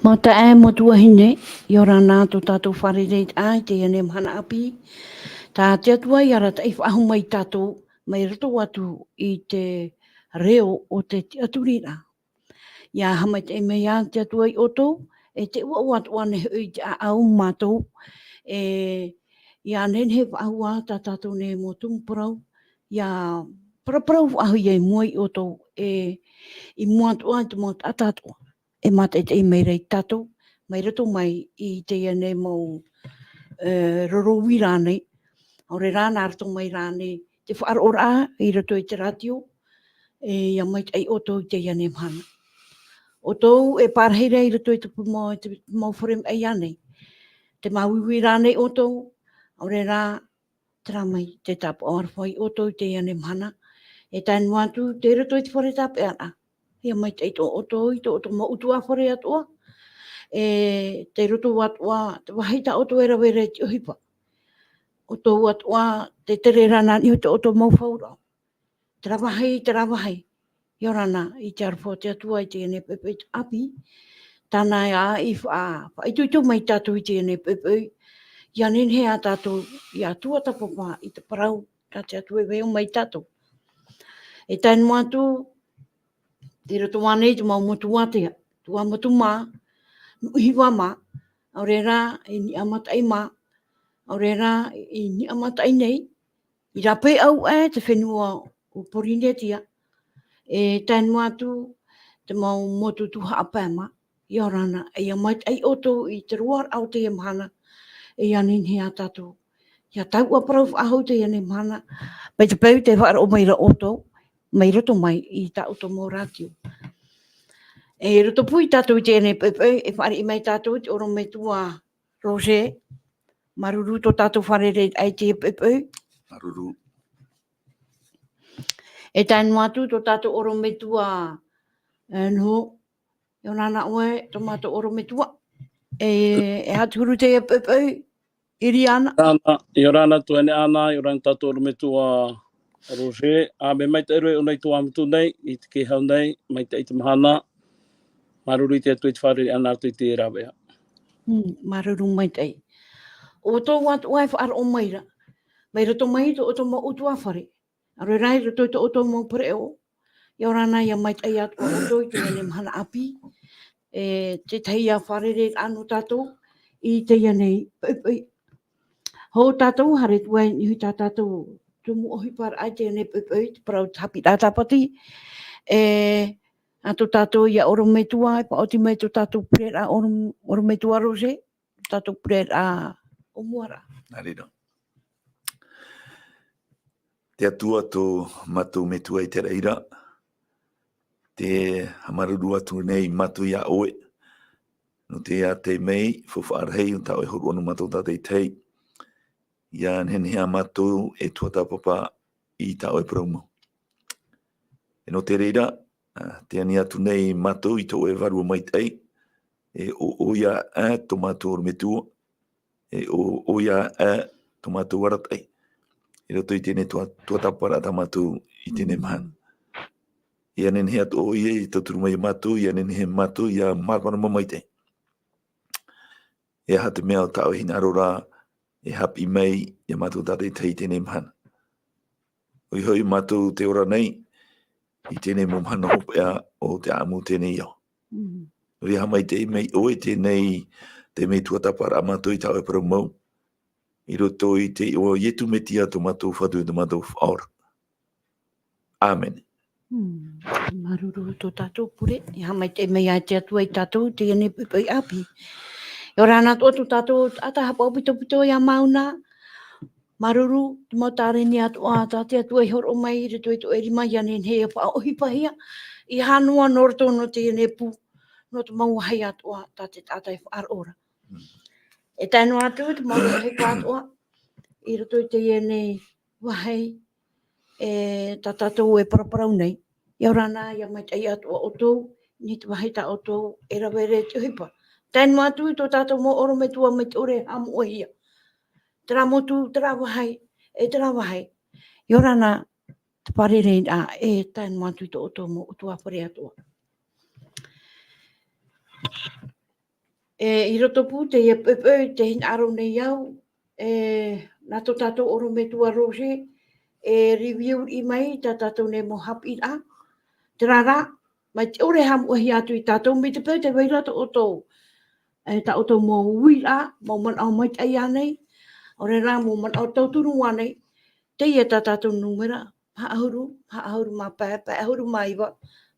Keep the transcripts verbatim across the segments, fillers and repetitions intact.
Mau taeaʻe, mau tuahine, ʻia ora na tō tātou fārereiraʻa i teie nei mahana ʻāpī. Tā te Atua i arataʻi faʻahou mai tātou, mai roto atu i te reo o te tiʻaturiraʻa. ʻIa haʻamaitaʻi mai ā te Atua ia ʻoutou, e te ʻoaʻoa atoʻa nei hoʻi i te ʻāʻau mātou, e, ʻia nehenehe faʻahou ā tā tātou nei mau tumu parau, ʻia paraparau faʻahou ia i mua ia ʻoutou, e, i mua atoʻa i te mau taʻata atoʻa e mātaʻitaʻi mai ra ia tātou, mai roto mai i teie nei mau, e, roro ui rānei, ʻaore rā nā roto mai rānei te faʻaroʻoraʻa i roto i te rātio, e, ʻia maitaʻi ʻoutou i teie nei mahana. ʻOutou e parahi ra i roto i te mau, te mau fare maʻi ānei. Tē māuiui rānei ʻoutou, ʻaore rā, terā mai te tāpaʻo aroha ia ʻoutou i teie nei mahana. E tae noa atu, tei roto i te fare tāpeʻaraʻa. ʻIa maitaʻi atoʻa ʻoutou i tō ʻoutou mau ʻutuāfare atoʻa. E tei roto atoʻa, te vāhi tā ʻoutou e rave ra i te ʻohipa. ʻOutou atoʻa, tē tere ra nā niʻa i tō ʻoutou mau fauraʻo. Terā vāhi, terā vāhi. ʻIa ora na, i te aroha o te Atua i teie nei poʻipoʻi ʻāpī. Tāna ā i faʻa-, faʻaitoito mai ia tātou i teie nei poʻipoʻi. ʻIa nehenehe ā tātou, ʻia tuatāpapa i te parau, tā te Atua e vaiiho mai ia tātou. E tae noa atu, tei roto ānei te mau motu ātea, Tuamotu mā, Nuʻuhiva mā, ʻaore rā, i Niʻa Mataʻi mā, ʻaore rā, i Niʻa Mataʻi nei, i rāpae au aʻe te fenua o Porinetia, e tae noa atu te mau motu tuhaʻa pae mā, ʻia ora na, e ʻia maitaʻi ʻoutou i te roaraʻa o teie mahana, e ʻia nehenehe ā tātou, ʻia taua parau faʻahou teie nei mahana, mai te peu tē faʻaroʻo mai ra ʻoutou, mai roto mai i tā ʻoutou mau rātio. E roto pū ia tātou i teie nei poʻipoʻi, e fāriʻi mai ia tātou te ʻorometua Roger, māuruuru tō tātou fārereiraʻa i teie poʻipoʻi. Māuruuru. E tae noa atu tō tātou ʻorometua, e, noho, ʻia ora na ʻoe, tō mātou ʻorometua. E, e aha te huru i teie poʻipoʻi, Iriana? ʻIa ora na, ʻia ora na tuahine Ana, ʻia ora na tātou ʻorometua Roger, ā, mea maitaʻi roa e ʻō nei i Tuamotu nei, i te kēhau nei, maitaʻi te mahana, māuruuru i te Atua i te fārereiraʻa nā roto i te rāveʻa. Mm, māuruuru maitaʻi. ʻO ʻoutou atoʻa e faʻaroʻo mai ra, mai roto mai i tō ʻoutou mau ʻutuāfare, ʻaore rā i roto i tō ʻoutou mau pereʻoʻo, ʻia ora na, ʻia maitaʻi atoʻa ʻoutou i teie nei mahana ʻāpī, e, te tahi ā fārereiraʻa nō tātou, i teie nei poʻipoʻi. Hou tātou, haere atu ai i niʻa i tā tātou tumu ʻohiparaʻa i teie nei poʻipoʻi, te parau te haʻapiʻiraʻa tāpati, e, ā tō tātou ia ʻorometua, e faʻaoti mai tō tātou pureraʻa ʻoro-, ʻorometua Roger, tō tātou pureraʻa ʻōmuaraʻa. Nā reira. Te Atua tō mātou Metua i te raʻi ra, tē haʻamāuruuru atu nei mātou ia ʻoe, nō te ātea mai, faufaʻa rahi o tā ʻoe hōroʻa nō mātou tātaʻitahi, ʻia nehenehe ā mātou e tuatāpapa i tā ʻoe parau mau. E nō te reira, ā, tē ani atu nei mātou i tō ʻoe Vārua Maitaʻi, e ʻo, ʻoia ā tō mātou ʻorometua, e ʻo, ʻoia ā tō mātou arataʻi. I roto i teie nei tua-, tuatāpaparaʻa tā mātou i teie nei mahana. ʻIa nehenehe atoʻa ʻoia i tauturu mai ia mātou, ʻia nehenehe mātou ʻia māramarama maitaʻi. E aha te mea ʻo tā ʻoe hinaʻaro ra, e haʻapiʻi mai ia mātou tātaʻitahi i teie nei mahana. ʻOia hoʻi mātou tē ora nei, i teie nei mau mahana hopeʻa o te ʻāʻamu o teie nei ao. Mm. Nō reira haʻamaitaʻi mai ʻoe i teie nei, teie nei tuatāpaparaʻa a mātou i tā ʻoe parau mau. I roto i te iʻoa o Ietu Metia tō mātou Fatu, tō mātou Faʻaora. ʻĀmene. Mm. Māuruuru tō tātou pure, e haʻamaitaʻi mai ā te Atua ia tātou, i teie nei poʻipoʻi ʻāpī. ʻIa ora na atoʻa tō tātou taʻata haʻapaʻo pitopito ia Mauna. Māuruuru, te mau tāreni atoʻa, tā te Atua i hōroʻa mai i roto i tō ʻoe rima, ʻia nehenehe e faʻaʻohipahia, ʻeiaha noa nō roto nō teie nei pū, nō te mau vāhi atoʻa, tā te taʻata e faʻaroʻo ra. Mm. E tae noa atu, te mau vāhi atoʻa, i roto i teie nei vāhi, e, tā tātou e paraparau nei. ʻIa ora na, ʻia maitaʻi atoʻa ʻoutou, i niʻa i te vāhi tā ʻoutou e rave ra i te ʻohipa. Tae noa atu i tō tātou mau ʻorometua mai te ʻore e haʻamoʻehia. Terā motu, terā vāhi, e terā vāhi. ʻIa ora na, te fārereiraʻa, e tae noa atu i tō ʻoutou mau ʻutuāfare atoʻa. E, i roto pū teie poʻipoʻi, tē hinaʻaro nei au, e, nā tō tātou ʻorometua Roger, e review-riʻi mai tā tātou nei mau haʻapiʻiraʻa. Terā rā, mai te ʻore e haʻamoʻehia atu ia tātou, mai te peu tē vai ra tō ʻoutou, e, tā ʻoutou mau uiraʻa, mau manaʻo maitaʻi ānei, ʻaore rā mau manaʻo tauturu ānei, teie tā tātou nūmera, maha ʻahuru, maha ʻahuru mā pae, pae ʻahuru mā iva,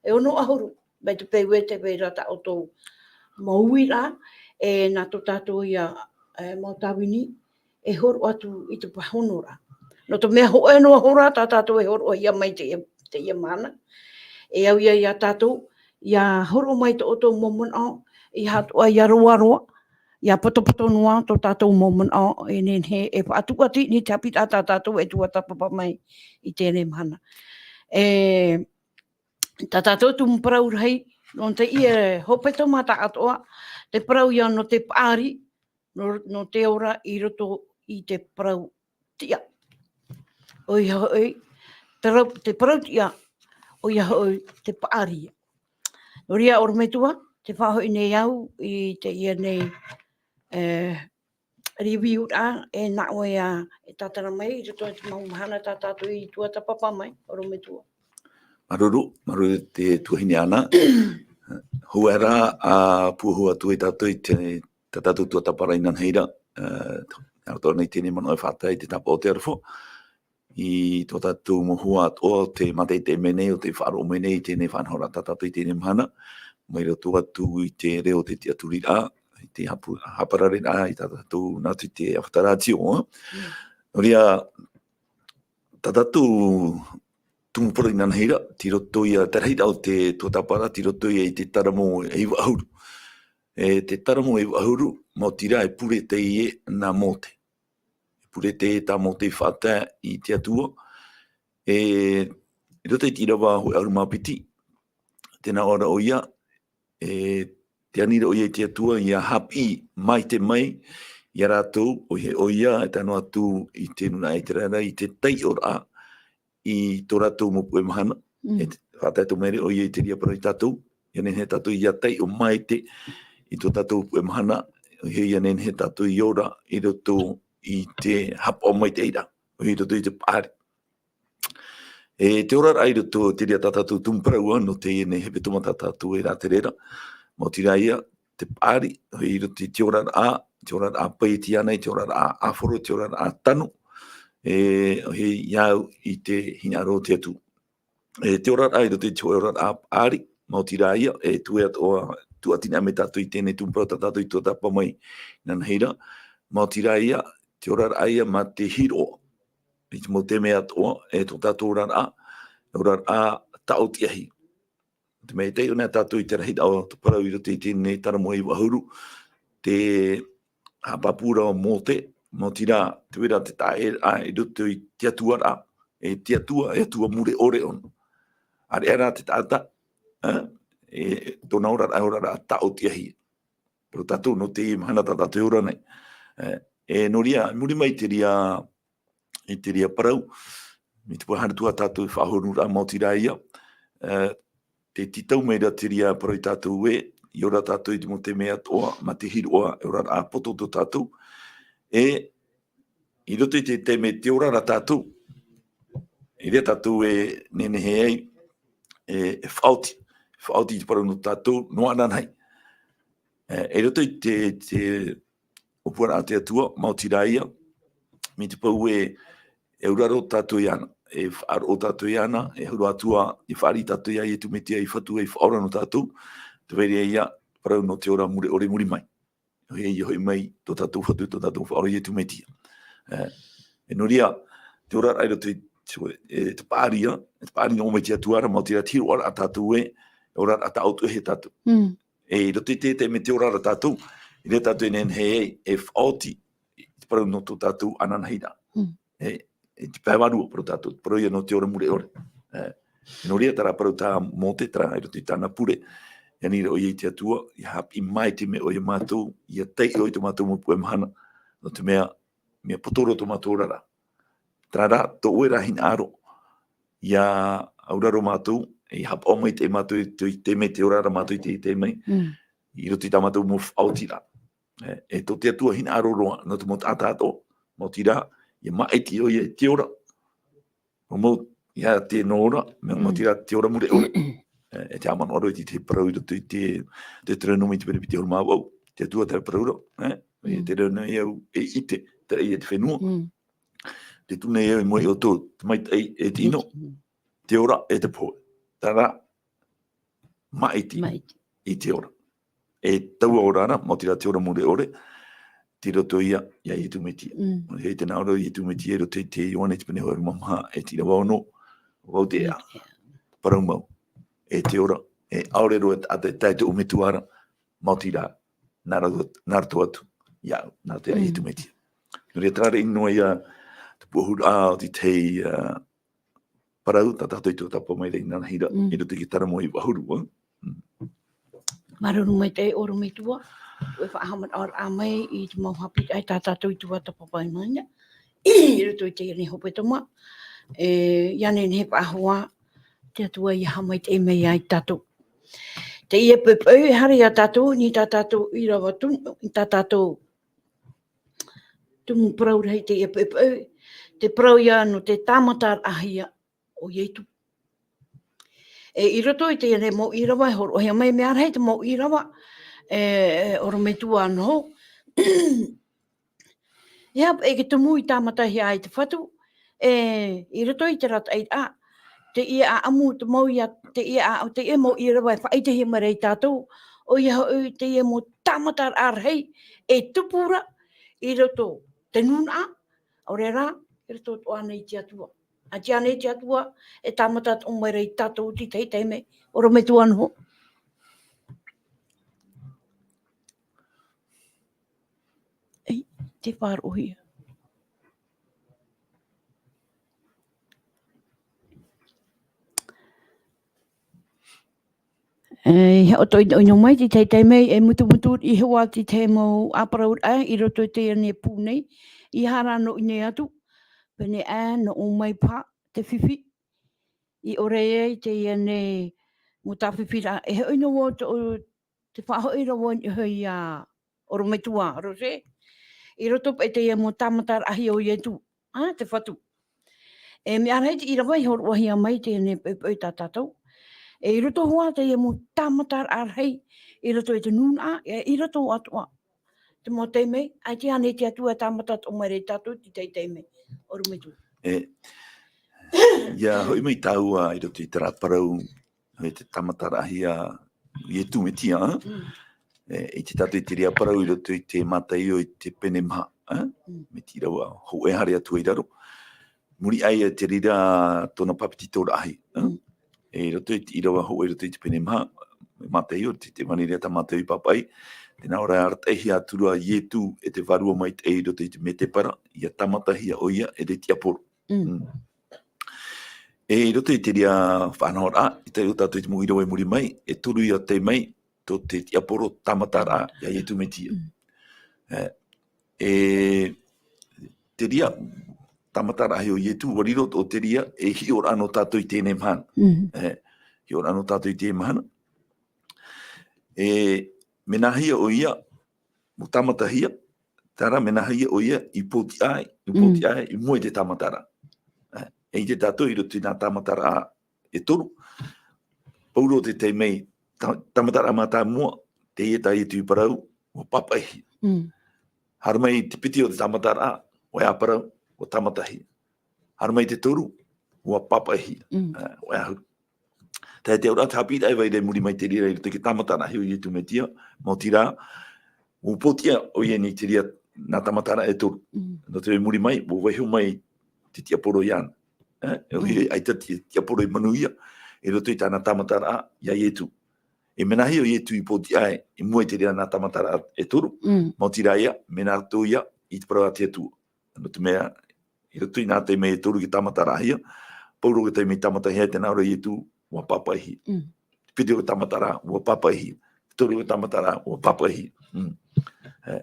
e ono ʻahuru, mai te peu ē tē vai ra tā ʻoutou mau uiraʻa, e nā tō tātou ia, e, mau tāvini, e hōroʻa atu i te pāhonoraʻa. Nō te mea hōʻē noa hoʻi rā tā tātou e hōroʻahia mai teie, teie mahana. E au ia ia tātou, ʻia hōroʻa mai tō ʻoutou mau manaʻo, ʻeiaha atoʻa ʻia roaroa, ʻia potopoto noa tō tātou mau manaʻo, e nehenehe e faʻatupu atu i te haʻapiʻiraʻa tā tātou e tuatāpapa mai i teie mahana. E, tā tātou tumu parau rahi, nō teie hepetoma tāʻatoʻa, te parau ia nō te paʻari, nō, nō te ora i roto i te parau tiʻa. ʻOia hoʻi, te rau-, te parau tiʻa, ʻoia hoʻi te paʻari. Nō reira, ʻorometua, tē faʻahoʻi nei au i teie nei, e, review-raʻa, e nā ʻoe ā, e tātara mai, i roto i te mau mahana tā tātou i tuatāpapa mai, ʻorometua. Māuruuru, māuruuru te tuahine Ana. Hou aʻe ra, ʻa puahu atu ai tātou i te, tā tātou tuatāpaparaʻa inanahi ra, e, ʻia roto nei teie nei manaʻo e faʻatae i te tāpaʻo o te aroha. I tō tātou mau hoa atoʻa o tē mātaʻitaʻi mai nei, o tē faʻaroʻo mai nei i teie nei faʻanahoraʻa tā tātou i teie nei mahana, mai roto atu i te reo o te tiʻaturiraʻa, i te haʻapu-, haʻaparareraʻa, i tā tātou nā atu i te ʻāfata rātio, ā. Mm. Nō reira, tā tātou tumu parau inanahi ra, tei roto ia, te rahiraʻa o te tuatāpaparaʻa, tei roto ia i te taramo e iva ʻahuru. E te taramo e iva ʻahuru, maoti rā e pure teie nā Mōte. E pure teie tā Mōte i faʻatae i te Atua. E, i roto i te ʻīrava hōʻē ʻahuru mā piti, tē nā ʻō ra ʻoia, e, tē ani ra ʻoia i te Atua, ʻia haʻapiʻi maitaʻi mai ia rātou, ʻoia, ʻoia, e tae noa atu i te nūnaʻa ʻĪteraʻera, i te taiʻoraʻa i tō rātou mau puʻe mahana. Mm. E te, faʻatae atu mai ra ʻoia i te reira parau ia tātou, ʻia nehenehe tātou ʻia taiʻo maitaʻi i tō tātou puʻe mahana, ʻoia, ʻia nehenehe tātou ʻia ora i roto i te haʻapaʻo maitaʻi ra, ʻoia i roto i te paʻari. E te oraraʻa i roto i te reira tā tātou tumu parau nō teie nei hepetoma tā tātou e rātere ra, maoti rā ia, te paʻari, ʻoia i roto i te oraraʻa, te oraraʻa paʻari ānei, te oraraʻa ʻāfaro, te oraraʻa tano, e, ʻoia ia au i te hinaʻaro o te Atua. E te oraraʻa i roto i te hōʻē oraraʻa paʻari, maoti rā ia, e tuʻu atoʻa, tuʻatini mai tātou i teie nei tumu parau tā tātou i tuatāpapa mai inanahi ra, maoti rā ia, te oraraʻa ia mā te hiroʻa. I te mau taime atoʻa, e tō tātou oraraʻa, oraraʻa taʻotiʻahi. Te mea e taiʻo nei tātou i te rahiraʻa o te parau i roto i teie nei taramo e iva ʻahuru, te haʻapāpūraʻa o Mōte, maoti rā, tē vai ra te taʻeraʻa i roto i te Atua ra, e te Atua, e Atua mure ʻore ʻōna. ʻĀreʻa rā te taʻata, ā, e tōna oraraʻa, oraraʻa taʻotiʻahi. Parau tātou nō te mahana tā tātou e ora nei. E, e nō reira, i muri mai i te reira, i te reira parau, mai te peu haere atu ā tātou i te faʻahou nūnaʻa, maoti rā ia, e, tē tītau mai ra te reira parau ia tātou ē, i ora tātou i te mau taime atoʻa, mā te hiroʻa, e oraraʻa poto tō tātou, e, i roto i te taime tē ora ra tātou, i reira tātou e nehenehe ai, e, e faʻaoti, faʻaoti i te parau nō tātou, noa ananahi. E, i roto i te, te ʻōpuaraʻa a te Atua, maoti rā ia, mai te peu ē, e auraro tātou iāna, e faʻaroʻo tātou iāna, e huru atu ā, e fāriʻi tātou iā Ietu Metia, ei Fatu, ei Faʻaora nō tātou, tē vai ra ia, parau nō te ora mure ʻore i muri mai. ʻOia, ʻia hoʻi mai tō tātou Fatu, tō tātou Faʻaora Ietu Metia. E, e nō reira, te oraraʻa i roto i te, e, te paʻari ia, te paʻari noa mai te Atua ra, maoti rā te hiroʻaraʻa tātou ē, e oraraʻa taʻotiʻahi tātou. Mm. E, i roto i te, te mea tē ora ra tātou, i reira tātou e nehenehe ai, e faʻaoti, i te parau nō tō tātou ananahi ra. Mm. E, i te pae vārua, parau tātou, parau ia nō te ora mure ʻore. E, nō reira, terā parau tā Mōte, terā i roto i tāna pure, e ani ra ʻoia i te Atua, ʻia haʻapiʻi maitaʻi mai ʻoia iā mātou, ʻia taiʻo i tō mātou mau puʻe mahana, nō te mea, mea poto roa tō mātou oraraʻa. Terā rā, tō ʻoe rā hinaʻaro, ʻia auraro mātou, e haʻapaʻo maitaʻi mātou i te, i te mea tē ora ra mātou i te, i te mea, Mm. i roto i tā mātou mau faʻaotiraʻa. E, e tō te Atua hinaʻaro roa, nō te mau taʻata atoʻa, maoti rā, ʻia māʻiti ʻoia i te ora. ʻO mau, ʻia te nō ora, me, Mm. maoti rā te ora mure ʻore. E, e te ʻāmano aro i te, te parau i roto i te, te Teuteronome i te pene piti ʻahuru mā vaʻu. Te Atua te parau ra, e, e Mm. te reo nei au, e ʻite, te raʻi e te fenua. Mm. Te tū nei au i mua iā ʻoutou, te maitaʻi e te ʻino, Mm. te ora e te pohe. Terā, māʻiti Māʻiti. i te ora. E taua ora ra, maoti rā te ora mure ʻore, tei roto ia, iā Ietu Metia. Mm. Hei te nā ora o Ietu Metia, i roto i te Ioane te pene hōʻē ʻahuru mā maha, e te ʻīrava ono, vau te ea. Mm, yeah. Parau mau. E te ora, e ʻaore roa e taʻata e tae i tōʻu Metua ra, maoti rā, nā roto, nā roto atu, iāʻu, nā roto iā Mm. Ietu Metia. Nō reira, terā noa ia, te pūʻohuraʻa o te tahi, ā, parau, tā tātou i tuatāpapa mai ra inanahi ra, Mm. i roto i te Taramo iva ʻahuru, ā. Mm. Māuruuru maitaʻi ʻorometua, ʻoe e faʻahaʻamanaʻoraʻa mai i te mau haʻapiʻiraʻa tā tātou i tuatāpapa mai na. I roto i teie nei hepetoma, e, ʻia nehenehe e faʻahoʻi te Atua ʻia haʻamaitaʻi mai ia tātou. Teie poʻipoʻi, e haere ia tātou, nō tā tātou ʻīrava tumu, tā tātou tumu parau rahi teie poʻipoʻi, te parau ia nō te tāmataraʻahia o Ietu. E, i roto i teie nei mau ʻīrava, e hōroʻahia mai, mea rahi te mau ʻīrava, e, e, ʻorometua noho. E aha paʻi te tumu i tāmatahia ai te Fatu, e, i roto i te rātaʻi, ā, teie ʻāʻamu, te mau ia, teie ʻā-, teie mau ʻīrava e faʻaʻitehia mai ra ia tātou, ʻoia hoʻi teie mau tāmataraʻa rahi, e tupu ra, i roto te nūnaʻa, ʻaore rā, i roto atoʻa nei i te Atua. ʻA tiʻa nei te Atua, e tāmata atoʻa mai ra ia tātou i te tahi taime, ʻorometua noho. Ei, tē faʻaroʻohia. E, ʻia ʻoto ʻino, ʻino mai te tahi taime, e mutumutu i te hoʻi te tahi mau ʻāparauraʻa i roto i teie nei pū nei, ʻia haere noa ʻino atu, pēnei aʻe, nō ʻō mai paha te fifi, i ʻore ai teie nei mau tāfifiraʻa, e hoʻi noa atu, te faʻahoʻi ra vau i niʻa iā ʻorometua Rose, i roto paʻi i teie mau tāmataraʻahia o Ietu, ā, te Fatu. E mea rahi te ʻīrava i hōroʻahia mai i teie nei poʻipoʻi tā tātou. E i roto hoʻi teie mau tāmataraʻa rahi, i roto i te nūnaʻa, e i roto atoʻa te mau taime, ʻaita ānei te Atua e tāmata atoʻa mai ra ia tātou i te tahi taime, ʻorometua. E, ʻia hoʻi mai tāua i roto i terā parau, e te tāmataraʻahia Ietu Metia, ā? Mm. E, ʻite tātou i te reira parau i roto i te Mataio i te pene maha, ā? Mm. Mai te ʻīrava hōʻē haere atu i raro. Muri aʻe i te reira tōna papetitoraʻa, ā? Mm. E, i roto i te ʻīrava hōʻē i roto i te pene maha, Mataio, te, te ʻevaneria tā Mataio i pāpaʻi, tē nā ʻō ra, arataʻihia atu ra Ietu e te Vārua Maitaʻi i roto i te mētēpara, ʻia tāmatahia ʻoia e te tiaporo. Mm. Mm. E, i roto i te reira faʻanahoraʻa, i tae iho tātou i te mau ʻīrava i muri mai, e toru ia tae mai, tō te tiaporo tāmataraʻa, iā Ietu Metia. Mm. E, e, te reira tāmataraʻahia o Ietu, ʻua riro atoʻa te reira, e hiʻoraʻa nō tātou i teie nei mahana. Mm. E, hiʻoraʻa nō tātou i teie mahana. E, mea nāhea ʻoia, mau tāmatahia, terā mea nāhea ʻoia i pōtiʻa ai, i Mm. pōtiʻa ai, i mua i te tāmataraʻa. E, e ʻite tātou i roto i nā tāmataraʻa e toru. Pauroa te tae mai, tā-, tāmataraʻa mātāmua, teie tā Ietu i parau, ʻua pāpaʻihia. Mm. Haere mai te piti o te tāmataraʻa, ʻoia parau, ʻua tāmatahia. Haere mai te toru, ʻua pāpaʻihia. Mm. E, ʻoia hoʻi. Tae te auraʻa te haʻapiʻiraʻa e vai ra i muri mai i te reira i roto i te tāmataraʻahia o Ietu Metia, maoti rā, ʻua pōtiʻa ʻoia i niʻa i te reira nā tāmataraʻa e toru. Mm. Nō te mea i muri mai, ʻua vaiiho mai te tiaporo iāna. E, e ʻoia, Mm. ʻaita te tiaporo i manuia, i roto i tāna tāmataraʻa, iā Ietu. E mea nāhea ʻo Ietu i pōtiʻa ai, i mua i te reira nā tāmataraʻa e toru, Mm. maoti rā ïa, mea nā roto ïa i te parau a te Atua. Nō te mea, i roto i nā taime e toru i tāmataraʻahia, pauroa te taime i tāmatahia, tē nā ʻō ra Ietu, ʻua pāpaʻihia. Mm. Te piti o te tāmataraʻa, ʻua pāpaʻihia. Te toru o te tāmataraʻa, ʻua pāpaʻihia. Mm. E,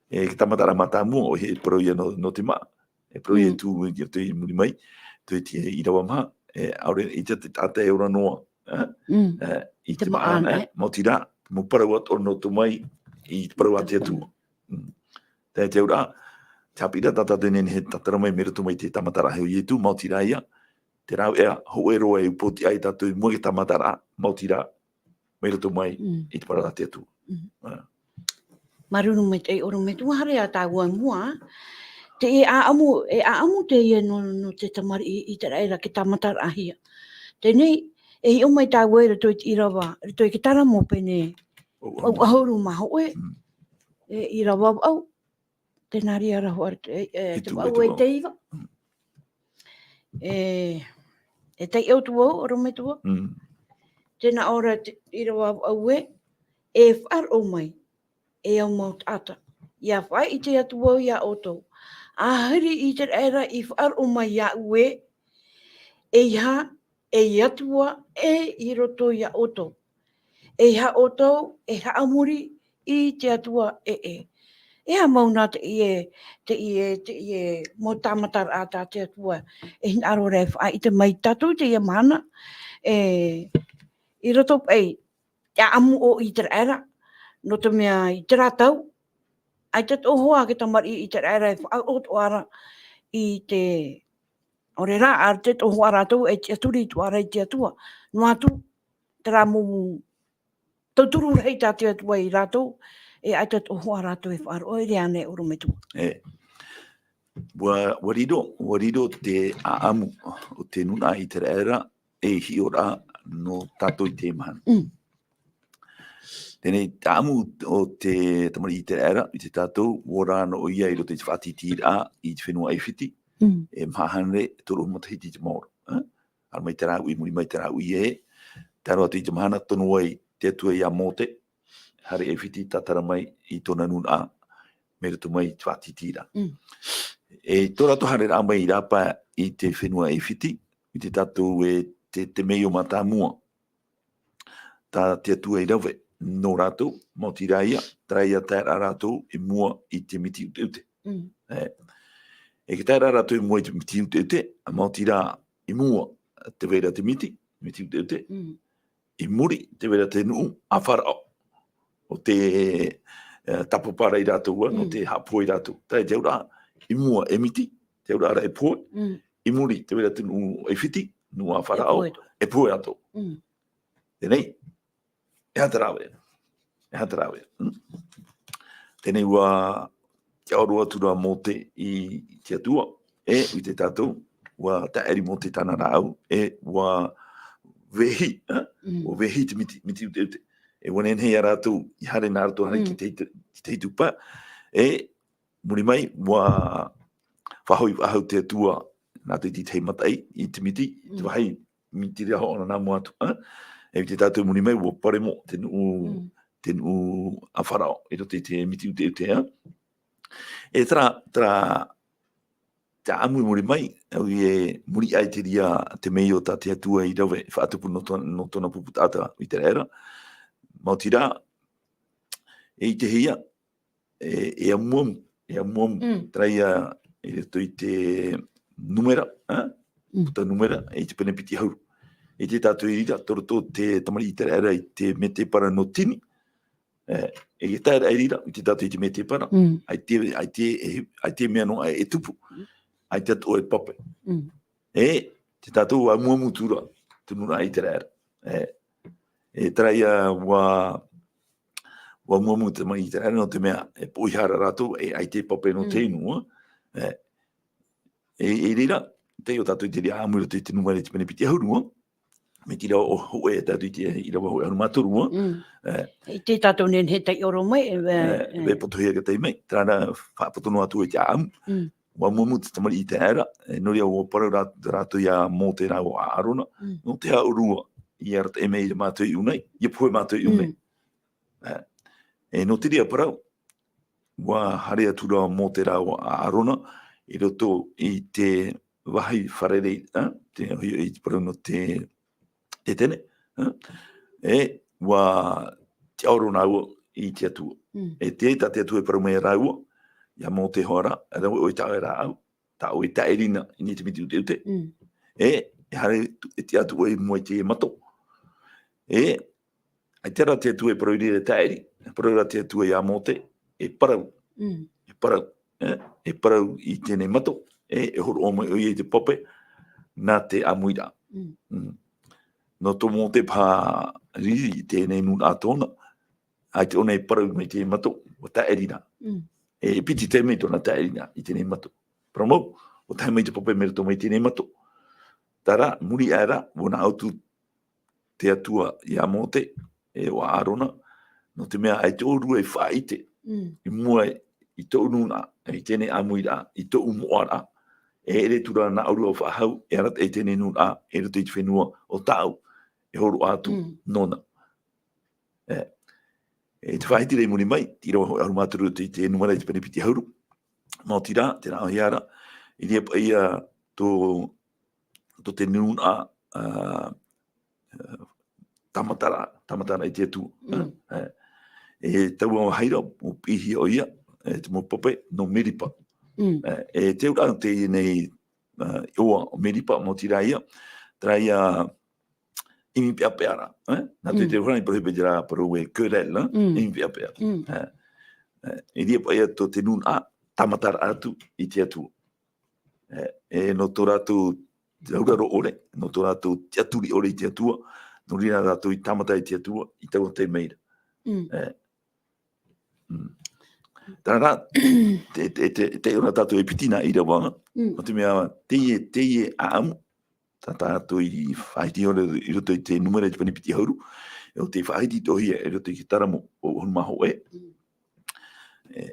e te tāmataraʻa mātāmua, ʻoia e parau ïa nō, nō te māʻa. E parau ïa Mm. Ietu, i roto i muri mai, i te ʻīrava maha, e, ʻaore, ʻaita te taʻata e ora noa, e? Mm. E, i Te te māʻa, māʻa, e? e? Maoti rā, mau parau atoʻa nō te mau, i te parau a te Atua. Te, te auraʻa, te haʻapiʻiraʻa tā tātou e nehenehe e tātara mai mai roto mai i te tāmataraʻa o Ietu, maoti rā ia, te rāveʻa hōʻē roa e upootiʻa ai tātou i mua i te tāmataraʻa, maoti rā, mai roto mai Mm. i te parau a te Atua. Mm. Ah. Māuruuru maitaʻi ʻorometua, haere ā tāua i mua, te ʻāʻamu, e ʻāʻamu teie nō, nō te tamariʻi ʻĪteraʻera, te tāmataraʻahia. Teie nei, e hiʻo mai tāua i roto i te ʻīrava, i roto i te Taramo pene, ʻau ʻahuru mā hōʻē, Mm. e ʻīrava vaʻu, Tenaria rahoʻa, e, e, Hitu te vaʻu e te vaʻu. Te iva. Mm. E, e taiʻo atu vau, ʻorometua. Mm. Tē nā ʻō ra te ʻīrava vaʻu ē, e faʻaroʻo mai, e au mau taʻata. ʻIa faʻaʻite atu vau iā ʻoutou. ʻAhiri ʻĪteraʻera i faʻaroʻo mai iāʻu ē, eiaha, ei Atua ʻē i roto iā ʻoutou. Eiaha ʻoutou e haʻamori i te Atua ʻē. E aha mau nā teie, teie, teie mau tāmataraʻa tā te Atua e hinaʻaro ra e faʻaʻite mai tātou i teie mahana, e, i roto paʻi te ʻāʻamu o ʻĪteraʻera, nō te mea i terā tau, ʻaita e toʻohia te tamariʻi ʻĪteraʻera e faʻaroʻo atoʻa ra i te ʻaore rā, ʻaita e toʻohia rātou e tiʻaturi atoʻa ra i te Atua. Noa atu, terā mau tauturu rahi tā te Atua ia rātou, e ʻaita e toʻohia rātou e faʻaroʻo, e ʻere ānei ʻorometua. E. ʻUa, ʻua riro, ʻua riro te ʻāʻamu o te nūnaʻa ʻĪteraʻera, ei hiʻoraʻa nō tātou i teie mahana. Mm. Teie nei, te ʻāʻamu o te tamariʻi ʻĪteraʻera, ʻite tātou, ʻua ora noa ʻoia i roto i te faʻatītīraʻa i te fenua ʻAifiti, Mm. e maha hānere toru matahiti i te maoro, eh? Haere mai terā uʻi, i muri mai terā uʻi ē, tae roa atu i te mahana tono ai te Atua iā Mōte, haere i ʻAifiti, tātara mai i tōna nūnaʻa, mai roto mai i te faʻatītīraʻa. Mm. E tō rātou haereraʻa mai i rāpae i te fenua ʻAifiti, ʻite tātou e te, te temeio mātāmua tā te Atua i rave nō rātou, maoti rā ia, terā ia taeraʻa rātou i mua i te miti ʻuteʻute. Mm. E, e tē taeraʻa rātou i mua i te miti ʻuteʻute, maoti rā i mua tē vai ra te miti, miti ʻuteʻute. Mm. I muri, tē vai ra te nuʻu a Farao. ʻO tē, e, tāpapa ra ia rātou, ā, nō Mm. te haʻapohe ia rātou. Terā te auraʻa, i mua e miti, te auraʻa ra e pohe. Mm. I muri, tē vai ra te nuʻu ʻAifiti, nuʻu a Farao, E pohe atoʻa. e pohe atoʻa. Mm. Teie nei, e aha te rāveʻa? E aha te rāveʻa? Mm. Teie nei ʻua tiʻaoro atu ra Mōte i te Atua, e, ʻite tātou, ʻua taʻiri Mōte tāna rāʻau, e, ʻua vehi, ā? Mm. ʻUa vehi te miti, miti ʻuteʻute. E ʻua nehenehe ia rātou, i haere nā roto, haere Mm. ki te, ki te hitu pae, e, muri mai, ʻua faʻahoʻi faʻahou te Atua, nā te tītahi mataʻi, i te miti, i te Mm. vāhi miti rā hoʻi nā mua atu, ā? E ʻite tātou muri mai, ʻua paremo te nuʻu, Mm. te nuʻu a Farao, i roto i te miti ʻuteʻute, ā? E terā, terā, te ʻāʻamu i muri mai, ʻoia e muri aʻe i te reira temeio tā te Atua i rave, faʻatupu nō tō-, nō tōna pupu taʻata ʻĪteraʻera. Maoti rā, e ʻitehia, e, e amuamu, e amuamu, Mm. terā ia i roto i te Numera, ā? Mm. Puta Numera, i te pene piti ʻahuru. ʻIte tātou i reira, tō roto te tamariʻi ʻĪteraʻera i te mētēpara nō Tini. E, e tae ra i reira, ʻite tātou i te mētēpara. Mm. ʻAita, ʻaita, e, ʻaita mea noa e tupu. Mm. ʻAita atoʻa e pape. Mm. E, tē tātou ʻua amuamu atu ra, te nūnaʻa ʻĪteraʻera. E, e terā ia ʻua, ʻua amuamu te tamariʻi ʻĪteraʻera, nō te mea, e poʻihā ra rātou, e ʻaita e pape nō Mm. te inu, ā. E, e, i reira, taiʻo tātou i te reira ʻāʻamu i roto i te Numera i te pene piti ʻahuru, ā. Mai te ʻīrava hō-, hōʻē tātou i te ʻīrava hōʻē ʻahuru mā toru, ā. Mm. E. ʻIte tātou e nehenehe e taiʻo roa mai, e, e, e, e. Vaiiho atu ia ka tae mai, terā rā faʻapoto noa atu i te ʻāʻamu. Mm. ʻUa amuamu te tamariʻi ʻĪteraʻera, e, nō reira ʻua parau rā-, rātou iā Mōte rāua ʻo ʻĀrona, Mm. nō te aha ʻōrua i arataʻi mai ia mātou i ʻō nei, ʻia pohe mātou i ʻō nei. Mm. E, e nō te reira parau, ʻua haere atu ra Mōte rāua ʻo ʻĀrona, i roto i te vāhi fārerei, ā, te, ʻoia hoʻi te parau nō te, Ētene, ā? E ʻua tiʻaoro nāua i te Atua. Mm. E te, tā te Atua e parau mai ia rāua, iā Mōte hoʻi ra, e rave ʻoe i tā ʻoe rāʻau, tā ʻoe e taʻiri na i niʻa i te miti ʻuteʻute. Mm. E, e haere atu, e tiʻa atu ʻoe i mua i te mato. E, ʻaita rā te Atua e parau i reira e taʻiri, e parau rā te Atua iā Mōte, e parau. Mm. E parau. e, e parau i teie nei mato, e, e hōroʻa mai ʻoia i te pape, nā te ʻāmuiraʻa. Mm. Mm. Nō tō Mōte paha riri i teie nei nūnaʻa tōna, ʻaita ʻōna e parau mai teie mato, ʻua tāʻiri rā. Mm. E, e piti taime tōna tāʻiri rā i teie nei mato. Parau mau, ʻua tae mai te pape mai roto mai teie nei mato. Terā, muri aʻe ra, ʻua nā ʻō atu te Atua iā Mōte, e ʻo ʻĀrona, nō te mea ʻaita ʻōrua i faʻaʻite, Mm. i mua i tōʻu nūnaʻa, i teie nei ʻāmuiraʻa, i tōʻu moʻaraʻa, e ʻere atu ra nā ʻōrua ʻo faʻahou, e arataʻi i teie nei nūnaʻa, i roto i te fenua ʻo tāʻu, e hōroʻa atu Mm. nōna. E, e te faʻahiti ra i muri mai, te ʻīrava hōʻē ʻahuru mā toru i te Nūmera i te pene piti ʻahuru. Maoti rā, tē rāʻauhia ra, i reira paʻi ïa tō, tō te nūnaʻa, ā, ā, tāmataraʻa, tāmataraʻa i te Atua. Mm. E, e taua vāhi ra, ʻua piʻihia ʻoia, e te mau pape, nō Meripa. Mm. E, e te auraʻa teie nei, ā, iʻoa o Meripa, maoti rā ïa, terā ïa, ʻimi peʻapeʻa ra, e? Nā te Mm. te hora i parau pē terā parau e querelle, e? Mm. ʻImi peʻapeʻa. Mm. E, e, i reira paʻi ïa tō te nūnaʻa, tāmataraʻa atu i te Atua. E, e nō tō rātou te auraro ʻore, nō tō rātou tiʻaturi ʻore i te Atua, nō reira rātou i tāmata i te Atua, i taua taime ra. Mm. E, mm. Terā rā, te, te, te, te ora tātou e piti nā ʻīrava, Mm. nō te mea, teie, teie ʻāʻamu, tā tātou i faʻahiti ʻore i roto i te Nūmera i te pene piti ʻahuru, e ʻo tē faʻahiti atoʻa hia i roto i te Taramo hōʻē ʻahuru mā hōʻē. Mm. E,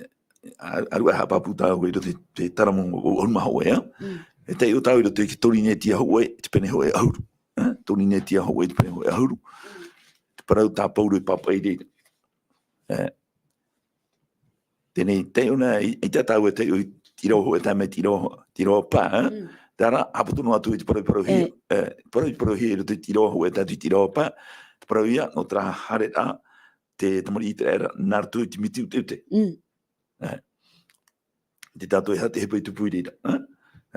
e, a, ʻaru e haʻapāpū tāua i roto i te Taramo hōʻē ʻahuru mā hōʻē, ā? Mm. E taiʻo tāua i roto i te Torinetia hōʻē, te pene hōʻē ʻahuru. E, Torinetia hōʻē, te pene hōʻē ʻahuru. Mm. Te parau tā Pauro e pāpaʻi i reira. E, teie nei, taiʻo na, i, ʻaita tāua e taiʻo i te ʻīrava hōʻē tae mai te ʻīrava, te ʻīrava pae, e? Mm. Terā, haʻapoto noa atu i te parau i parauhia, E. e, parau i parauhia i roto i te ʻīrava hōʻē tae atu i te ʻīrava pae, te parau ïa, nō terā haereraʻa, te tamariʻi ʻĪteraʻera, nā roto i te miti ʻuteʻute. Mm. E. Tē tātou e aha te ʻohipa i tupu i reira, e?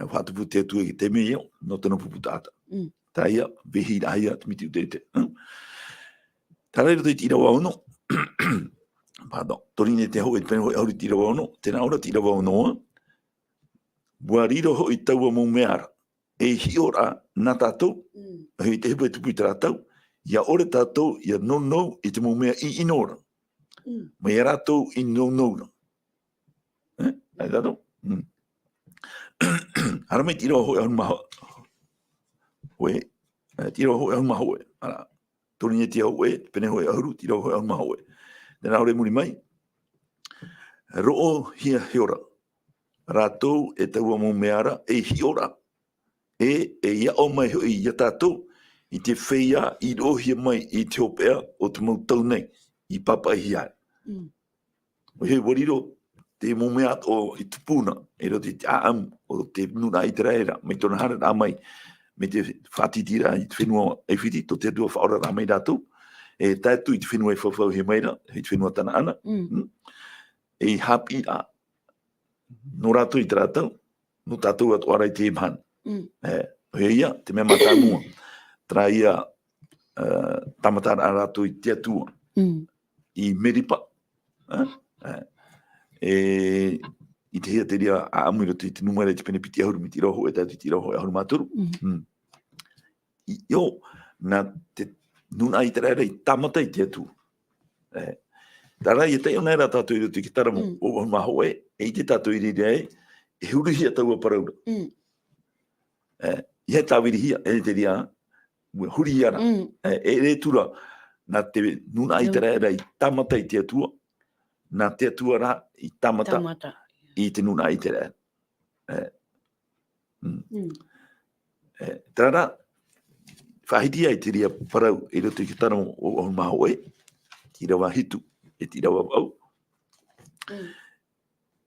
E, faʻatupu te Atua i te taime ïa, nō tōna pupu taʻata. Mm. Terā ïa, vehiraʻahia te miti ʻuteʻute, e? Terā i roto i te ʻīrava ono, pardon, Torinetia hōʻē, te pene hōʻē ʻahuru i te ʻīrava ono, tē nā ʻō ra te ʻīrava ono, ā? ʻUa riro hoʻi taua mau mea ra, ei hiʻoraʻa nā tātou, Mm. e te ʻohipa e tupu i tā rātou, ʻia ʻore tātou, ʻia nounou i te mau mea ʻiʻino ra. Mm. Mai iā rātou i nounou ra. E? ʻAita tātou? Mm. Haere mai te ʻīrava hōʻē ʻahuru mā hōʻē. E, te ʻīrava hōʻē ʻahuru mā hōʻē. ʻĀ rā. Torinetia hōʻē, pene hōʻē ʻahuru, te ʻīrava hōʻē ʻahuru mā hōʻē. Tē nā ʻō ra i muri mai. Roʻohia hiora rātou e taua mau mea ra, ei hiʻoraʻa. E, e aʻo mai hoʻi iā tātou, i te feiā i roʻohia mai i te hopeʻa o te mau tau nei, i pāpaʻihia ai. Mm. ʻOia hoʻi, ʻua riro te mau mea atoʻa i tupu na, i roto i te ʻāʻamu o te nūnaʻa ʻĪteraʻera, mai tōna haereraʻa mai, mai te faʻatītīraʻa i te fenua ʻAifiti, tō te Atua faʻaoraraʻa mai rātou, e tae atu i te fenua i faʻaʻohipahia mai ra, i te fenua Tanaana. Mm. Mm. E haʻapiʻiraʻa nō rātou i tā rātou, nō tātou atoʻa ra i teie mahana. Mm. E, ʻoia ïa, te mea mātāmua, terā ïa, e, tāmataraʻa rātou i te Atua. Mm. I Meripa, e, e, e, i te hia te reira ʻāʻamu i roto i te Nūmera i te pene piti ʻahuru mai te ʻīrava hōʻē tae atu i te ʻīrava hōʻē ʻahuru mā toru. Mm. Mm. I, ʻio, nā te nūnaʻa ʻĪteraʻera i tāmata i te Atua. E, terā ïa taiʻo na ra tātou i roto i te Taramo Mm. hōʻē ʻahuru mā hōʻē, e ʻite tātou i reira ē, e hurihia taua parau ra. Mm. E, ʻeiaha e tāvirihia, e te reira, ʻua hurihia ra. Mm. E, e ʻere atu ra, nā te nūnaʻa Mm. ʻĪteraʻera i tāmata i te Atua, nā te Atua rā i tāmata Tāmata. i te nūnaʻa ʻĪteraʻera. E, mm. Mm. E, terā rā, faʻahiti ai te reira parau i roto i te Taramo hōʻē ʻahuru mā hōʻē, te ʻīrava hitu, e te ʻīrava vaʻu. Mm.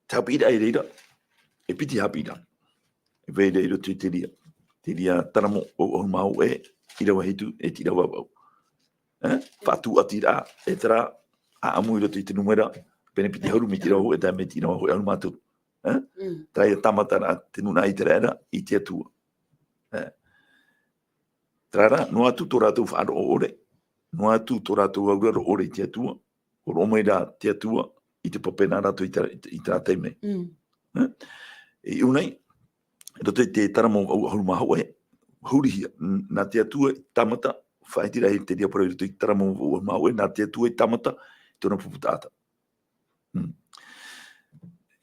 Te haʻapiʻiraʻa i reira, e piti haʻapiʻiraʻa. E vai ra i roto i te reira, te reira Taramo hōʻē ʻahuru mā hōʻē, ʻīrava hitu, e te ʻīrava vaʻu. E? Faʻatuatiraʻa, e terā ʻāʻamu i roto i te Nūmera, pene piti ʻahuru mai te ʻīrava hōʻē tae mai te ʻīrava hōʻē ʻahuru mā toru. E? Mm. Terā ïa tāmataraʻa te nūnaʻa ʻĪteraʻera i te Atua. E? Terā rā, noa atu tō rātou faʻaroʻo ʻore, noa atu tō rātou auraro ʻore i te Atua, hōroʻa mai rā te Atua, i te pape nā rātou i te, i te, i te rā taime. Mm. Eh? E iʻu nei, i roto i te Taramo vaʻu ʻahuru mā hōʻē, hurihia, n-, nā te Atua i tāmata, faʻaʻite ra e te reira parau i roto i te Taramo vaʻu ʻahuru mā hōʻē, nā te Atua i tāmata, i tōna pupu taʻata. Mm.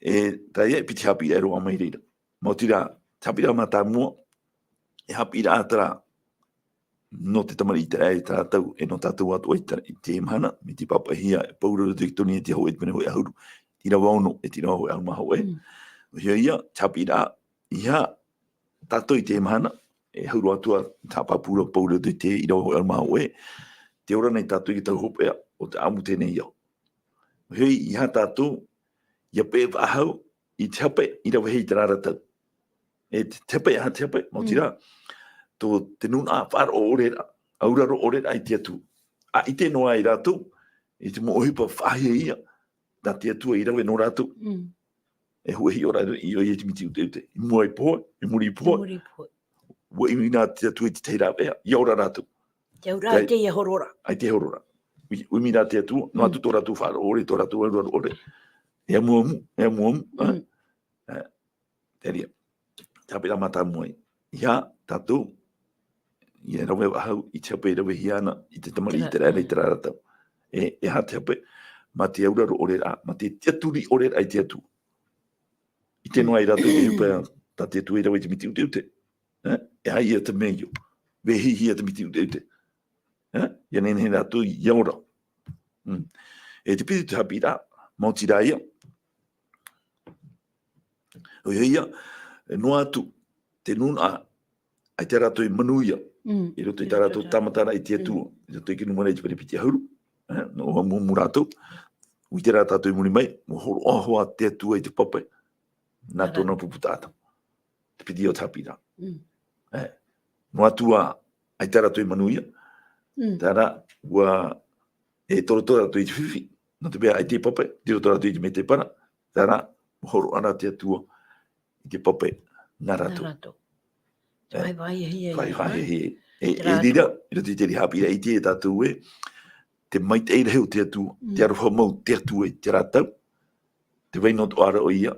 E, tā ia e piti haʻapiʻiraʻa e roaʻa mai reira. Maoti rā, te haʻapiʻiraʻa mātāmua, e haʻapiʻiraʻa terā, nō te tamariʻi ʻĪteraʻera i terā tau, e nō tātou atoʻa i te, i teie mahana, mai te pāpaʻihia e Pauro i roto i Tōnia i te hōʻē, te pene hōʻē ʻahuru, ʻīrava ono, e te ʻīrava hōʻē ʻahuru mā hōʻē. Mm. ʻOia ia, te haʻapiʻiraʻa, ʻeiaha tātou i teie mahana, e hau roa atu ā, te haʻapāpū ra Pauro i roto i te ʻīrava hōʻē ʻahuru mā hōʻē, tē ora nei tātou i te tau hopeʻa o te ʻāmuiraʻa nei ao. ʻOia, ʻeiaha tātou, ʻia peʻe faʻahou i te hape i rave hia i terā ra tau. E te, te hape, ʻeiaha te hape, maoti rā, Mm. tō te nūnaʻa faʻaroʻo ʻore ra, auraro ʻore ra i te Atua. ʻA ʻite noa ai rātou, i te mau ʻohipa faʻahiahia, nā te Atua i rave nō rātou. Mm. E huahi ora i ʻō ia i te miti ʻuteʻute. I mua i pohe, i muri i pohe. I muri i pohe. ʻUa ʻimi nā te Atua i te tahi rāveʻa, ʻia ora rātou. Te auraʻa, ʻaita e horo ra. ʻAita e horo ra. ʻUi-, ʻua ʻimi nā te Atua, noa Mm. atu tō rātou faʻaroʻo ʻore, tō rātou auraro ʻore. E amuamu, e amuamu, ā? Mm. Ā, te reira. Te haʻapiʻiraʻa mātāmua ē. ʻEiaha tātou, ʻia rave faʻahou i te hape e ravehia ana i te tamariʻi ʻĪteraʻera i terā ra tau. E, ʻeiaha te hape, mā te auraro ʻore ra, mā te tiʻaturi ʻore ra i te Atua. ʻIte noa ai rātou i te ʻohipa tā te Atua i rave i te miti ʻuteʻute. Ē? E aha ia te mea io. Vehihia te miti ʻuteʻute. Ē? ʻIa nehenehe rātou ʻia ora. Mm. E te piti haʻapiʻiraʻa, maoti rā ia. ʻOia ia, e noa atu, te nūnaʻa, ʻaita rātou i manuia, Mm. i roto i tā rātou tāmataraʻa i te Atua, Mm. i roto i te nūmera i te pene piti ʻahuru, ē, nō ʻua amuamu rātou, ʻua ʻite rā tātou i muri mai, ʻua hōroʻa hoʻi te Atua i te pape, nā Nā tōna pupu taʻata. Te piti o te haʻapiʻiraʻa. Mm. Ē, noa atu ā, ʻaita rātou i manuia, Mm. terā, ʻua, e torotoro rātou i te fifi, nō te mea ʻaita e pape, riro rātou i te mētēpara, terā, ʻua hōroʻa rā te Atua i te pape nā rātou. Nā rātou. Te Ē, vaivai e hia, vaivai e hia. E, Te e rā reira, i roto i te reira haʻapiʻiraʻa i te tātou ē, te maitaʻi rahi o te Atua, Mm. te aroha mau te Atua i terā tau, te vai noa atoʻa ra ʻoia,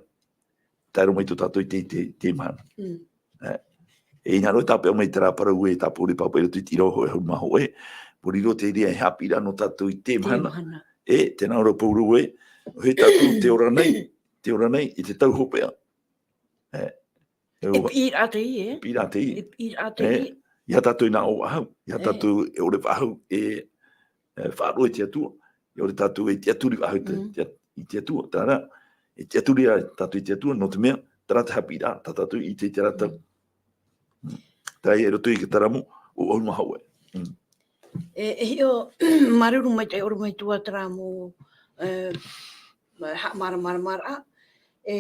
tae roa mai tō tātou i te, te, te mahana. Mm. Ē, e hinaʻaro e tāpeʻa mai terā parau ē, tāpeʻa ʻore pāpaʻi i roto i te ʻīrava hōʻē ʻahuru mā hōʻē, ʻua riro te reira e haʻapiʻiraʻa nō tātou i te Te mahana. mahana. E, tē nā ʻō ra Pauro ē, ʻoia tātou tē ora nei, tē ora nei i te tau hopeʻa. Ē, E e ua-, piʻiraʻa teie, e? e piʻiraʻa teie. E piʻiraʻa E, teie. ʻeiaha tātou e nā ʻō faʻahou, ʻeiaha E. tātou e ʻore faʻahou, e, e, faʻaroʻo i te Atua, ʻia ʻore tātou e tiʻaturi faʻahou te, Mm. te, i te Atua, terā, e tiʻaturi ā tātou i te Atua, nō te mea, terā te haʻapiʻiraʻa, tā tātou i ʻite i terā tau. Mm. Mm. Terā ia i roto i te Taramo vaʻu ʻahuru mā hōʻē. Mm. E, e hiʻo, māuruuru maitaʻi ʻorometua terā mau, e, ma-, haʻamāramaramaraʻa, e,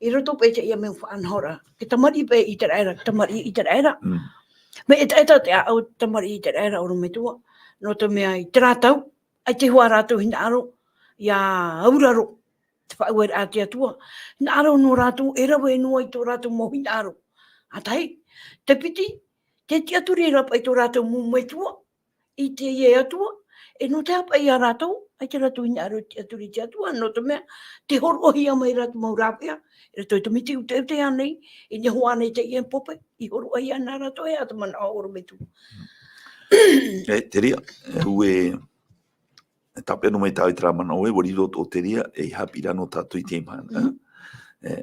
i roto paʻi i teie mau faʻanahoraʻa. Te tamariʻi paʻi ʻĪteraʻera, te tamariʻi ʻĪteraʻera. Mm. Mea ʻetaʻeta te ʻāʻau o te tamariʻi ʻĪteraʻera ʻorometua, nō te mea i terā tau, ʻaita hoʻi rātou hinaʻaro, ʻia auraro, te faʻaueraʻa a te Atua. Hinaʻaro noa rātou, e rave noa i tō rātou mau hinaʻaro. ʻA tahi, te piti, te tiʻaturi ra paʻi tō rātou mau metua, i teie Atua, e nō te aha paʻi ia rātou, ʻaita rātou hinaʻaro i te tiʻaturi i te Atua, nō te mea, tē hōroʻahia mai ra te mau rāveʻa, i roto i te miti ʻuteʻute ānei, i niʻa hoʻi ānei i teie pape, i hōroʻahia nā rātou e ʻā te manaʻo ʻorometua. E, te reira, e, ʻua, e tāpeʻa noa mai tāʻu i terā manaʻo ē, ʻua riro atoʻa te reira, e haʻapiʻiraʻa nō tātou i teie mahana. Mm. E,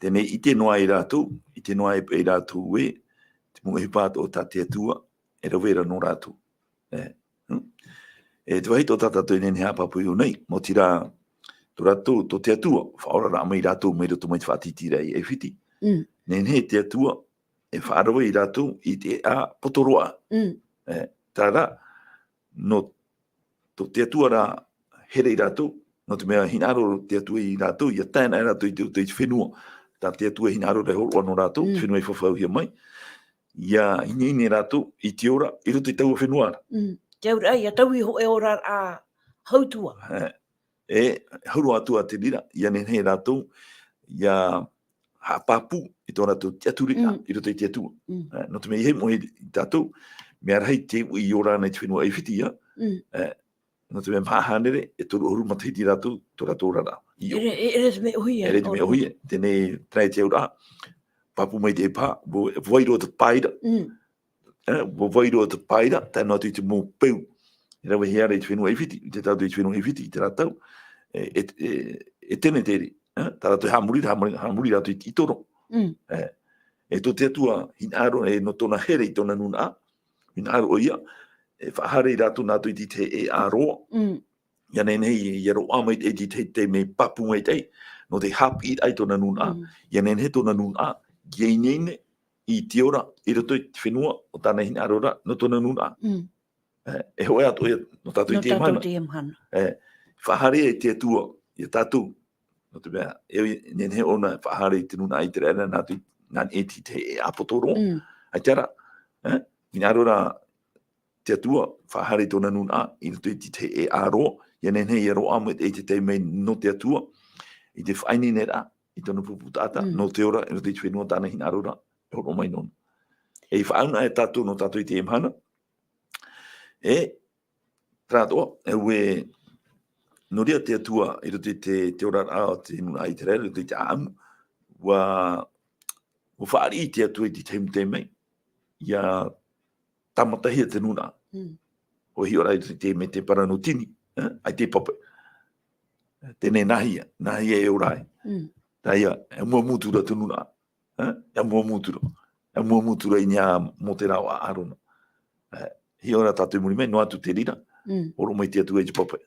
teie nei ʻite noa ai rātou, ʻite noa ai paʻi rātou ē, te mau ʻohipa atoʻa tā te Atua, e rave ra nō rātou. E, hmm? E te vāhi atoʻa tā tātou e nehenehe e haʻapāpū i ʻō nei, maoti rā, tō rātou, tō te Atua, faʻaoraraʻa mai rātou mai roto mai te faʻatītīraʻa i ʻAifiti. Mm. Nehenehe te Atua, e faʻarave ia rātou i te ʻēʻa poto roa. Mm. E, terā, nō tō te Atua rā here ia rātou, nō te mea hinaʻaro te Atua ia rātou, ʻia tae ana rātou i te, i te fenua. Tā te Atua e hinaʻaro ra e hōroʻa nō rātou, Mm. te fenua i fafauhia mai. ʻIa ineine rātou i te ora, i roto i taua fenua ra. Mm. Te auraʻa, ʻia taui hōʻē oraraʻa hautua. E, e hau roa atu ā te reira, ʻia nehenehe rātou, ʻia haʻapāpū i tō rātou tiʻaturi, Mm. i roto i te Atua. Mm. E, nō te mea ʻeiaha e moʻe ia tātou, mea rahi te uʻi i ora ana i te fenua ʻAifiti, ʻia. Mm. E, nō te mea maha hānere, e toru ʻahuru matahiti rātou, tō rātou oraraʻa. ʻIo. E re-, e re te mea ʻōhie, E re te mea ʻōhie. ʻōhie, teie nei, teie nei te auraʻa, pāpū maitaʻi paha, vo-, voa i roto te paira. Mm. Eh, vo-, voa i roto te paira, tae noa atu i te mau peu. E ravehia ra i te fenua ʻAifiti, i te tātou i te fenua ʻAifiti, i terā tau, e, e, e, e Teneteri, eh, tā rātou e haʻamori, haʻamori, haʻamori rātou i te ʻitoro. Mm. Eh, e tō te Atua, hinaʻaro, e nō tōna here i tōna nūnaʻa, hinaʻaro ʻoia, e faʻahaere ia rātou nā roto i te, te ʻēʻa roa. Mm. ʻIa nehenehe, ʻia roaʻa mai te, te, te, te mea pāpū maitaʻi, nō te haʻapiʻiraʻa i tōna nūnaʻa. Mm. ʻIa nehenehe tōna nūnaʻa, ʻia ineine i te ora, i roto i te fenua, o tāna hinaʻaro ra, nō tōna nūnaʻa. Mm. Eh, e hōʻē atoʻa ia, nō tātou i Nō teie tātou mahana. i teie mahana. Eh, faʻahaere ia te Atua, ia tātou, nō te mea, e nehenehe ʻōna e faʻahaere i te nūnaʻa ʻĪteraʻera, nā te, nā niʻa i te, te ʻēʻa poto roa. Mm. ʻAita rā, eh, hinaʻaro ra te Atua, faʻahaere i tōna nūnaʻa, i roto i te, te ʻēʻa roa, ʻia nehenehe ʻia roaʻa mai te, te taime nō te Atua, i te faʻaineineraʻa, i tōna pupu taʻata, Mm. nō te ora, i roto i te fenua tāna hinaʻaro ra, e hōroʻa mai nōna. E faʻauna e tātou nō tātou i teie mahana, e, terā atoʻa, e ʻua, nō reira te Atua, i roto i te, te oraraʻa o te nūnaʻa ʻĪteraʻera, i roto i te ʻāʻamu, ʻua, ʻua fāriʻi te Atua i te tahi mau taime, ʻia tāmatahia te nūnaʻa. Mm. ʻO hiʻo ra i te, te, mea te parau nō Tini, eh, ʻaita e pape. Teie nāhea, nāhea e ora ai. Mm. Teie, e amuamu atu ra te nūnaʻa. Eh, e amuamu atu ra. E amuamu atu ra i niʻa i Mōtē rāua ʻo ʻĀrona. Eh, hiʻo ra tātou i muri mai, noa atu te reira, Mm. hōroʻa mai te Atua i te pape.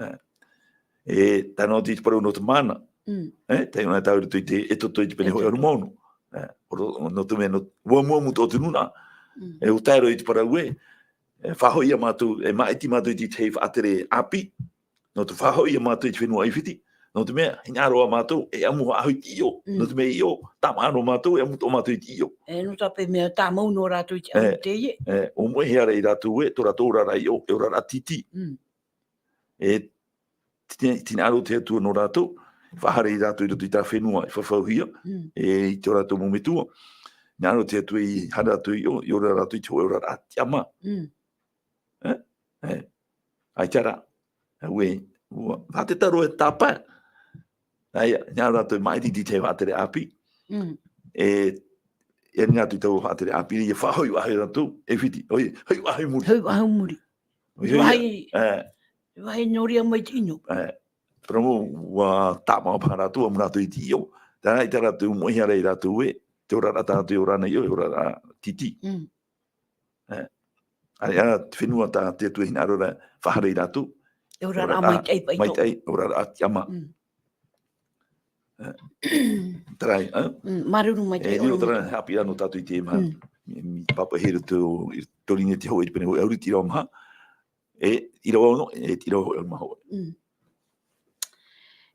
Eh, e tae noa atu i te parau nō te māna. Mm. Eh, tae noa tātou i roto i te Exodo i te pene hōʻē Exodo. ʻahuru mā ono. Eh, ʻo ro-, nō te mea nō, ʻua amuamu atoʻa te nūnaʻa. Mm. E ʻua tae roa i te parau ē, e faʻahoʻi ia mātou, e māʻiti mātou i te, te faʻatere ʻāpī, nō te faʻahoʻi ia mātou i te fenua ʻAifiti, nō te mea, hinaʻaro ā mātou, e ʻamu faʻahou i te ʻīʻo, Mm. nō te mea ʻīʻo, tāmā roa mātou, e ʻamu atoʻa mātou i te ʻīʻo. E, nō te mea, mea tāmau noa rātou i te E, ʻamu teie. e, ʻua moʻehia ra ia rātou ē, tō rātou oraraʻa ʻīʻo, e oraraʻa tītī. Mm. E, ti-, ti-, hinaʻaro te Atua nō rātou, faʻahaere ia rātou i roto i tā fenua, e fafauhia, Mm. e i tō rātou mau metua. Hinaʻaro te Atua i haere rātou i ʻō, i ora rātou i te hōʻē oraraʻa tiʻamā. Mm. E? E. ʻAita rā. ʻUa, ʻua, faʻateta roa e tāpae. ʻAita, hinaʻaro rātou e māʻiti i te faʻatere ʻāpī. Mm. E, e ringa atu i taua faʻatere ʻāpī, ʻia faʻahoʻi faʻahou rātou, ʻAifiti. ʻOia, hoʻi faʻahou i muri. Hoʻi faʻahou i muri. ʻOia, Vāhi, e. vāhi nō reira mai te ʻino. E. Parau mau, ʻua tāmā paha rātou, ʻamu rātou i te ʻīʻo. Terā, ʻaita rātou, moʻehia ra ia rātou ē, te oraraʻa tā rātou e ora nei ʻō, e oraraʻa tītī. Mm. E, ʻareʻa te fenua tā te Atua e hinaʻaro ra, faʻahaere ia rātou. E oraraʻa Oraraʻa maitaʻi paʻi tō. maitaʻi, oraraʻa tiʻamā. Mm. E, terā, e? Mm, māuruuru maitaʻi E, ʻōrau terā maitaʻi. haʻapiʻiraʻa nō tātou i teie mahana. Mm. Mea, mea pāpaʻihia i roto, i roto i te hōʻē, i te pene hōʻē ʻahuru, te ʻīrava maha. E, ʻīrava ono, e, te ʻīrava hōʻē ʻahuru mā hōʻē. Mm.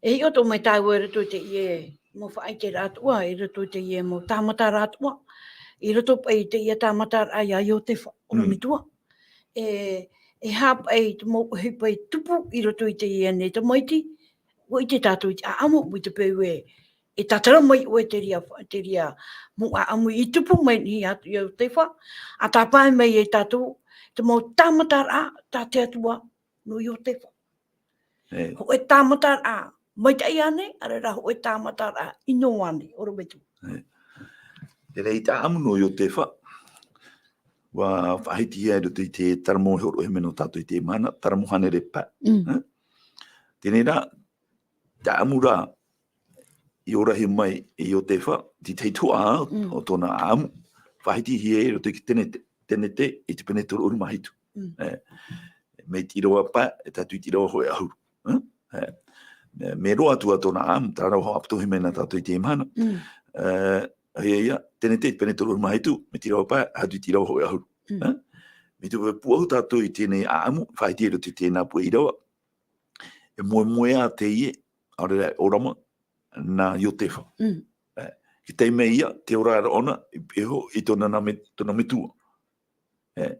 E hiʻo atoʻa mai tāua i roto i teie mau faʻaʻiteraʻa atoʻa, i roto i teie mau tāmataraʻa atoʻa, i roto paʻi i teie tāmataraʻa ia Iotefa, ʻorometua. Mm. E, e aha paʻi te mau ʻohipa i tupu i roto i teie nei tamaiti, ʻua ʻite tātou i te ʻāʻamu, i te peu ē, e tātara mai ʻoe i te reira, te reira mau ʻāʻamu i tupu mai nei ia Iotefa, ʻa tāpae mai ia tātou, te mau tāmataraʻa, tā te Atua, nō Iotefa. E. Hōʻē tāmataraʻa maitaʻi ānei, ʻaore rā hōʻē tāmataraʻa ʻino ānei, ʻorometua. E. Terā te ʻāʻamu nō Iotefa, ʻua faʻahitihia i roto i te Taramo e hōroʻahia mai nō tātou i teie mahana, Taramo hānere pae. Mm. E? Teie rā, te ʻāʻamu rā, i ʻōrahia mai e Iotefa, te tahi tuhaʻa Mm. o tōna ʻāʻamu, faʻahitihia i roto i te Tenete, Tenete i te pene toru ʻahuru mā hitu. Mm. E, mai te ʻīrava pae, e tae atu i te ʻīrava hōʻē ʻahuru. E? E, mea, mea roa atu ā tōna ʻāʻamu, terā rā ʻua haʻaputuhia mai nā tātou i teie mahana. Mm. E, ʻoia ia, Tenete i te pene toru ʻahuru mā hitu, mai te ʻīrava pae, e tae atu i te ʻīrava hōʻē ʻahuru. Mm. E? Mai te peu e pūʻohu tātou i teie nei ʻāʻamu, faʻahiti i roto i teie nā puʻe ʻīrava. E moemoeā teie, ʻaore rā e ʻōrama, nā Iotefa. Mm. E, i te taime ia, te oraraʻa ʻōna, i, i ho-, i tōna nā me-, tōna metua. E,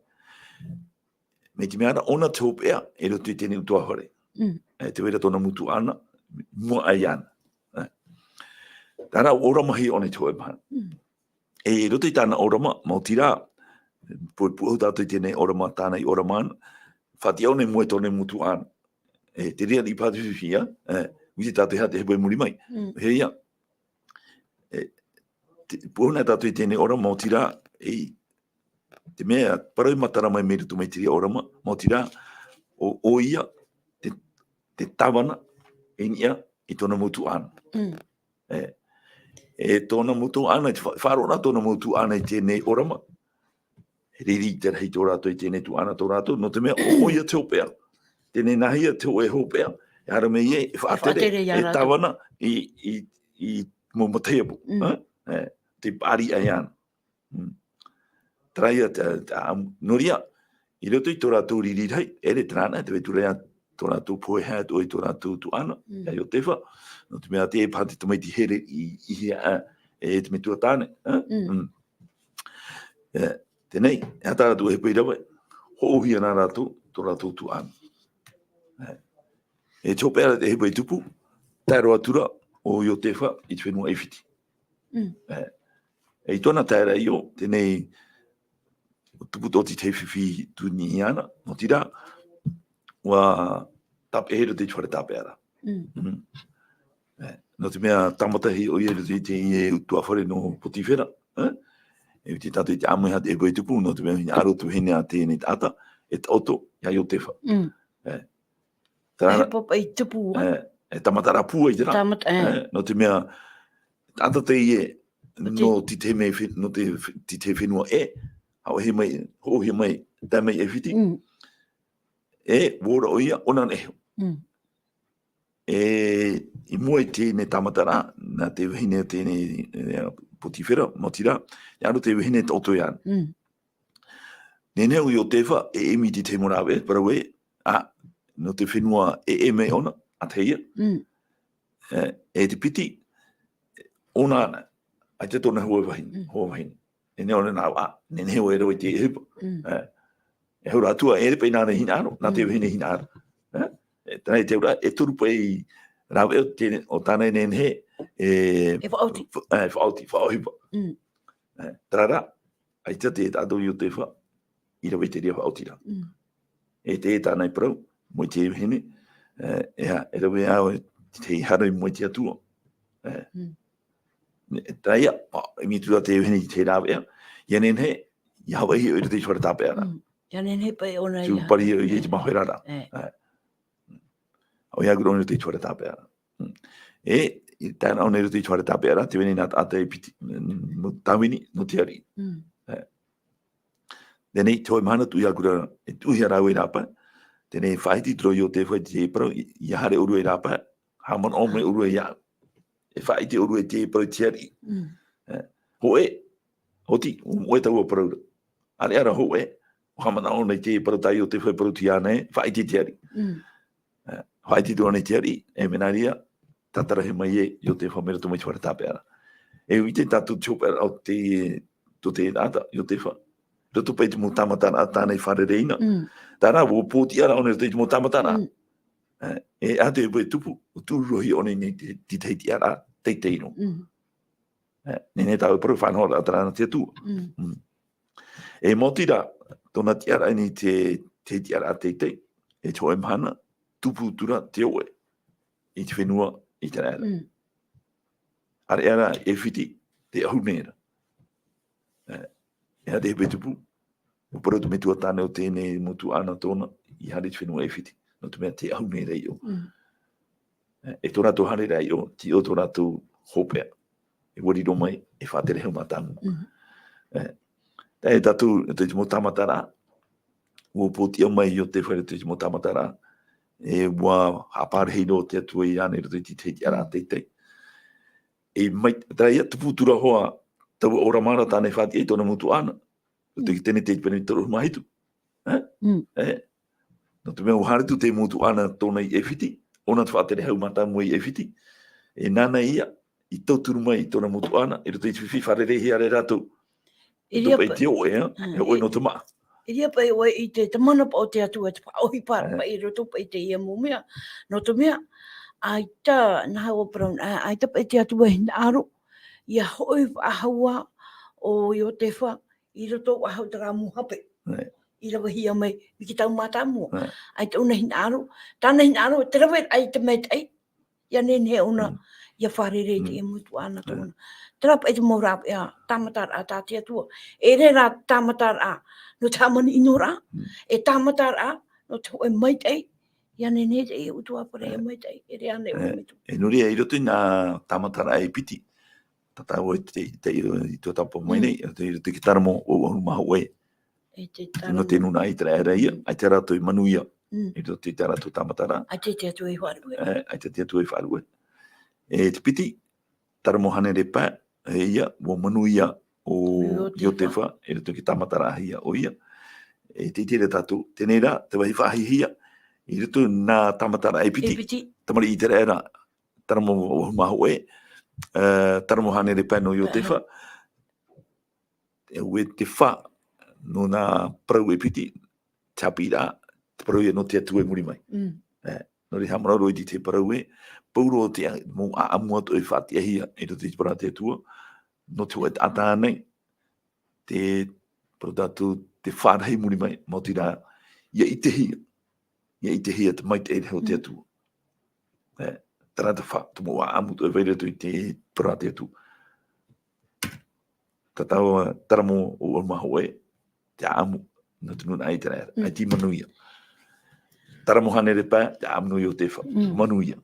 mai te mea ra, ʻōna te hopeʻa, i roto i teie nei ʻutuāfare. Mm. E, tē vai ra tōna motuʻa ʻana, mua aʻe iāna. E. Terā, ʻoramahia ʻōna i te hōʻē mahana. Mm. E, i roto i tāna ʻōrama, maoti rā, pū-, pūʻohu tātou i teie nei ʻōrama, tāna i ʻōrama ana, faʻatiʻa ʻōna i mua i tōna mau tuaʻana. E, te reira i Pasifika, e, ʻua ʻite tātou e aha te hōpeʻa i muri mai. Mm. Hei ia. E, te, pūhona tātou i teie nei ʻōrama, maoti rā, e, te mea, parau e matara mai mai roto mai te reira ʻōrama, maoti rā, ʻo, ʻoia, te, te tāvana, i niʻa, i tōna mau tuaʻana. Mm. E, e tōna mau tuaʻana, i te fa-, faʻaroʻo na tōna mau tuaʻana i teie nei ʻōrama. Riri te rahi tō rātou i teie nei tuaʻana tō rātou, nō te mea, ʻo, ʻoia te hōpeʻa. Teie nei nāhea te hō-, e hōpeʻa, e haere mai e, e faʻatere, faʻatere ia e rātou. Tāvana, i, i, i mau matahiti pū, Mm. ha? E, te paʻari ai ana. Mm. Terā ia te, te, a, nō reira, i roto i tō rātou riri rahi, ʻere terā na, te vai atu ra ia tō rātou pohe atu i tō rātou tuaʻana, Mm. ia Iotefa, nō te mea te paha te tamaiti here i, i hea, e, e te metua tāne, e? Mm. Mm. E, teie nei, e aha tā rātou e hōpeʻa i rave, hoʻohia na rātou, tō rātou tuaʻana. E, e te hōpeʻa ra te hōpeʻa i tupu, tae roa atu ra, ʻo Iotefa i te fenua ʻAifiti. Mm. E, e i tōna tae ra i ʻō, teie nei, ʻua tupu tō te tahi fifi tū niʻa iāna, maoti rā, ʻua tāpeʻahia i roto i te fare tāpeʻaraʻa. Mm. Mm. E, nō te mea tāmatahia ʻoia i roto i te, i te ʻutuāfare nō Potifera, e? E ʻua ʻite tātou i te ʻāmuiraʻa te hōpeʻa i tupu, nō te mea hinaʻaro te vahine a teie nei taʻata, e taʻoto, ia Iotefa. Mm. E. Terā E ra-, papa i tupu, e, e tāmataraʻa pūai terā. Tāmata-, e. E, nō te mea, taʻata teie, Te- nō te tahi mea fe-, nō te fe-, te tahi fenua ʻē, haʻahoʻi mai, hoʻohia mai, tae mai ʻAifiti. Mm. E, ʻua ora ʻoia, ʻōna nei iho. Mm. E, i mua i teie nei tāmataraʻa, nā te vahine teie nei, e, Potifera, maoti rā, hinaʻaro te vahine e taʻoto iāna. Mm. Nehenehe ʻo Iotefa, e ʻimi i te tahi mau rāveʻa, parau ē, ā, nō te fenua e ʻē mai ʻōna, ʻa tahi ia. Mm. E, e te piti, ʻōna ana, ʻaita tōna hoa vahine, Mm. hoa vahine. Nehenehe ʻōna nā, ā, nehenehe ʻoe e rave i te ʻohipa. Mm. E, e hau rā atu ā, e ʻere paʻi nāna i hinaʻaro, nā te Mm. vahine i hinaʻaro. E, e, terā i te auraʻa, e toru paʻi rāveʻa o te, o tāna e nehenehe, e, E faʻaoti. fa-, e, faʻaoti, faʻaʻohipa. Mm. E, terā rā, ʻaita te taʻata ʻo Iotefa, i rave i te reira faʻaotiraʻa. Mm. E te tāna i parau, mai te vahine, e, e aha, e rave ā ʻoe i te haere i mua i te Atua. E. Mm. Ne, terā ia, ā, ʻimi atu ra te vahine i te rāveʻa, ʻia nehenehe, ʻia Havaiʻi ʻoe i roto i te fare tāpeʻaraʻa. Mm. ʻIa nehenehe paʻi ʻōna Tū ia. pari ʻoia i te E. mahoeraʻa. E. E. ʻOia ʻākuru ʻōna i roto i te fare tāpeʻaraʻa. Mm. E, i tae noa ʻōna i roto i te fare tāpeʻaraʻa, te vahine nā taʻata e piti, mm, nō tāvini, nō te ariʻi. Mm. E. Teie nei, te hōʻē mahana tuʻu ʻākuru, e tuʻuhia rāua i rāpae. Teie nei, faʻaʻite atu ra ʻo Iotefa i te parau, i, ʻia haere ʻōrua i rāpae, haʻamanaʻo mai ʻōrua iāʻu. E faʻaʻite ʻōrua i te parau i te ariʻi. Mm. E, hōʻē, ʻoti, ʻua moʻe taua parau ra. ʻĀreʻa rā hōʻē, ʻua haʻamanaʻo ʻōna i te parau tā Iotefa e parau atu iāna ē, faʻaʻite i te ariʻi. Mm. E, faʻaʻite atu ʻōna i te ariʻi, e mea nā reira, tātarahia mai ē, Iotefa mai roto mai te fare tāpeʻaraʻa. E ʻua ʻite tātou te hōpeʻa o te, tō te taʻata, Iotefa. Roto paʻi i te mau tāmataraʻa tāna i fārereiraʻa. Mm. Terā rā, ʻua pōtiʻa ra ʻōna i roto i te mau tāmataraʻa. Mm. E, e aha te hōpeʻa e tupu, ʻua tūruruhia ʻōna i niʻa i te, te tahi tiʻaraʻa, teitei noa. Mm. E, nehenehe tāua e parau faʻanahoraʻa terā nā te Atua. Mm. Mm. E maoti rā, tōna tiʻaraʻa i niʻa i te, te tiʻaraʻa teitei, e te hōʻē mahana, tupu atu ra te oʻe i te fenua ʻĪteraʻera. Mm. ʻĀreʻa rā, ʻAifiti, tē ʻahu nei ra. E, e aha te hōpeʻa e tupu, ʻua parau te metua tāne o teie nei mau tuaʻana tōna, ʻia haere i te fenua ʻAifiti. Nō te mea tē ʻahu nei ra i ʻō. Mm. E, e tō rātou haereraʻa i ʻō, tei ʻō tō rātou hōpeʻa. E ʻua riro mai, e faʻatere hau mātāmua. Mm. E, tae tātou, i te mau tāmataraʻa, ʻua pōtiʻa mai Iotefa i te mau tāmataraʻa, e ʻua haʻapārahi noa te Atua iāna i roto i te tiʻaraʻa Mm. teitei. E mai, terā ia, tupu atu ra hoʻi, taua ʻōrama ra tāna i faʻatiʻa i tōna mau tuaʻana. Roto i Mm. teie nei te pene toru mā hitu. E? Mm. E? Nō te mea, ʻua haere atu te mau tuaʻana tōna i ʻAifiti, ʻōna te faʻatere hau mātāmua i ʻAifiti. E nāna ia, i tauturu mai i tōna mau tuaʻana, i roto i te fifi fārereihia ra e rātou. I Roto paʻi paʻi te oʻe, e? Mm, E oʻe i nō te māʻa. I reira paʻi ʻoe i te, te mana paʻi o te Atua, te faʻaʻohipa E. paʻi i roto paʻi i teie mau mea. Nō te mea, ʻaita, nā hau ʻo Parau, ʻa-, ʻaita paʻi te Atua e hinaʻaro, ʻia hoʻi faʻahou ā ʻo Iotefa, i roto faʻahou terā mau hape. E. i ravehia mai, i te tau mātāmua. ʻĀ. ʻAita ʻōna hinaʻaro, tāna hinaʻaro, te rave ai te maitaʻi, ʻia nehenehe ʻōna, Mm. ʻia fārerei i Mm. te mau tuʻāna Mm. tōna. Terā paʻi te mau rāveʻa, tāmataraʻa tā te Atua. E ʻere rā tāmataraʻa, nō te hāmani ʻino rā, Mm. e tāmataraʻa, nō te hōʻē maitaʻi, ʻia nehenehe te ʻOtua parau ʻia Mm. maitaʻi, e ʻere ānei ʻōna Eh, metua. E nō reira, i roto i nā tāmataraʻa e piti, tātou e te, te, i tuatāpapa mai Mm. nei, i roto i te Taramo ʻahuru mā hōʻē. E te Nō te Taramo. nūnaʻa ʻĪteraʻera ia, Mm. ʻaita rātou i manuia, Mm. i roto i tā rātou tāmataraʻa. ʻAita te Atua i faʻaruʻe. Eh, ʻaita te Atua i faʻaruʻe. E te piti, Taramo hānere pae, e ia, ʻua manuia ʻo Iotefa. Iotefa, i roto i te tāmataraʻahia ʻoia. E te ʻite ra tātou, teie rā, te vāhi faʻahiahia, i roto i nā tāmataraʻa e piti, E piti. tamariʻi ʻĪteraʻera, Taramo ʻahuru mā hōʻē, eh, Taramo hānere pae nō Iotefa. Pae. E ʻua te fā, nō nā parau e piti, te haʻapiʻiraʻa, te parau ia nō te Atua i muri mai. Mm. Eh, nō reira haʻamanaʻo roa i te parau ē, pauroa te a-, mau ʻāʻamu atoʻa e faʻatiʻahia, i roto i te parau a te Atua, nō te hōʻē taʻata ānei, te, parau tātou, te fā rahi i muri mai, maoti rā, ʻia ʻitehia, ʻia ʻitehia te maitaʻi rahi o te Mm. Atua. Eh, terā te fā, te mau ʻāʻamu atoʻa e vai ra i te parau a te Atua. Tātou, Taramo ʻahuru mā hōʻē, te ʻāʻamu, nō te nūnaʻa ʻĪteraʻera, Mm. ʻaita i manuia. Taramo hānere pae, te ʻāʻamu nō Iotefa, Mm. manuia.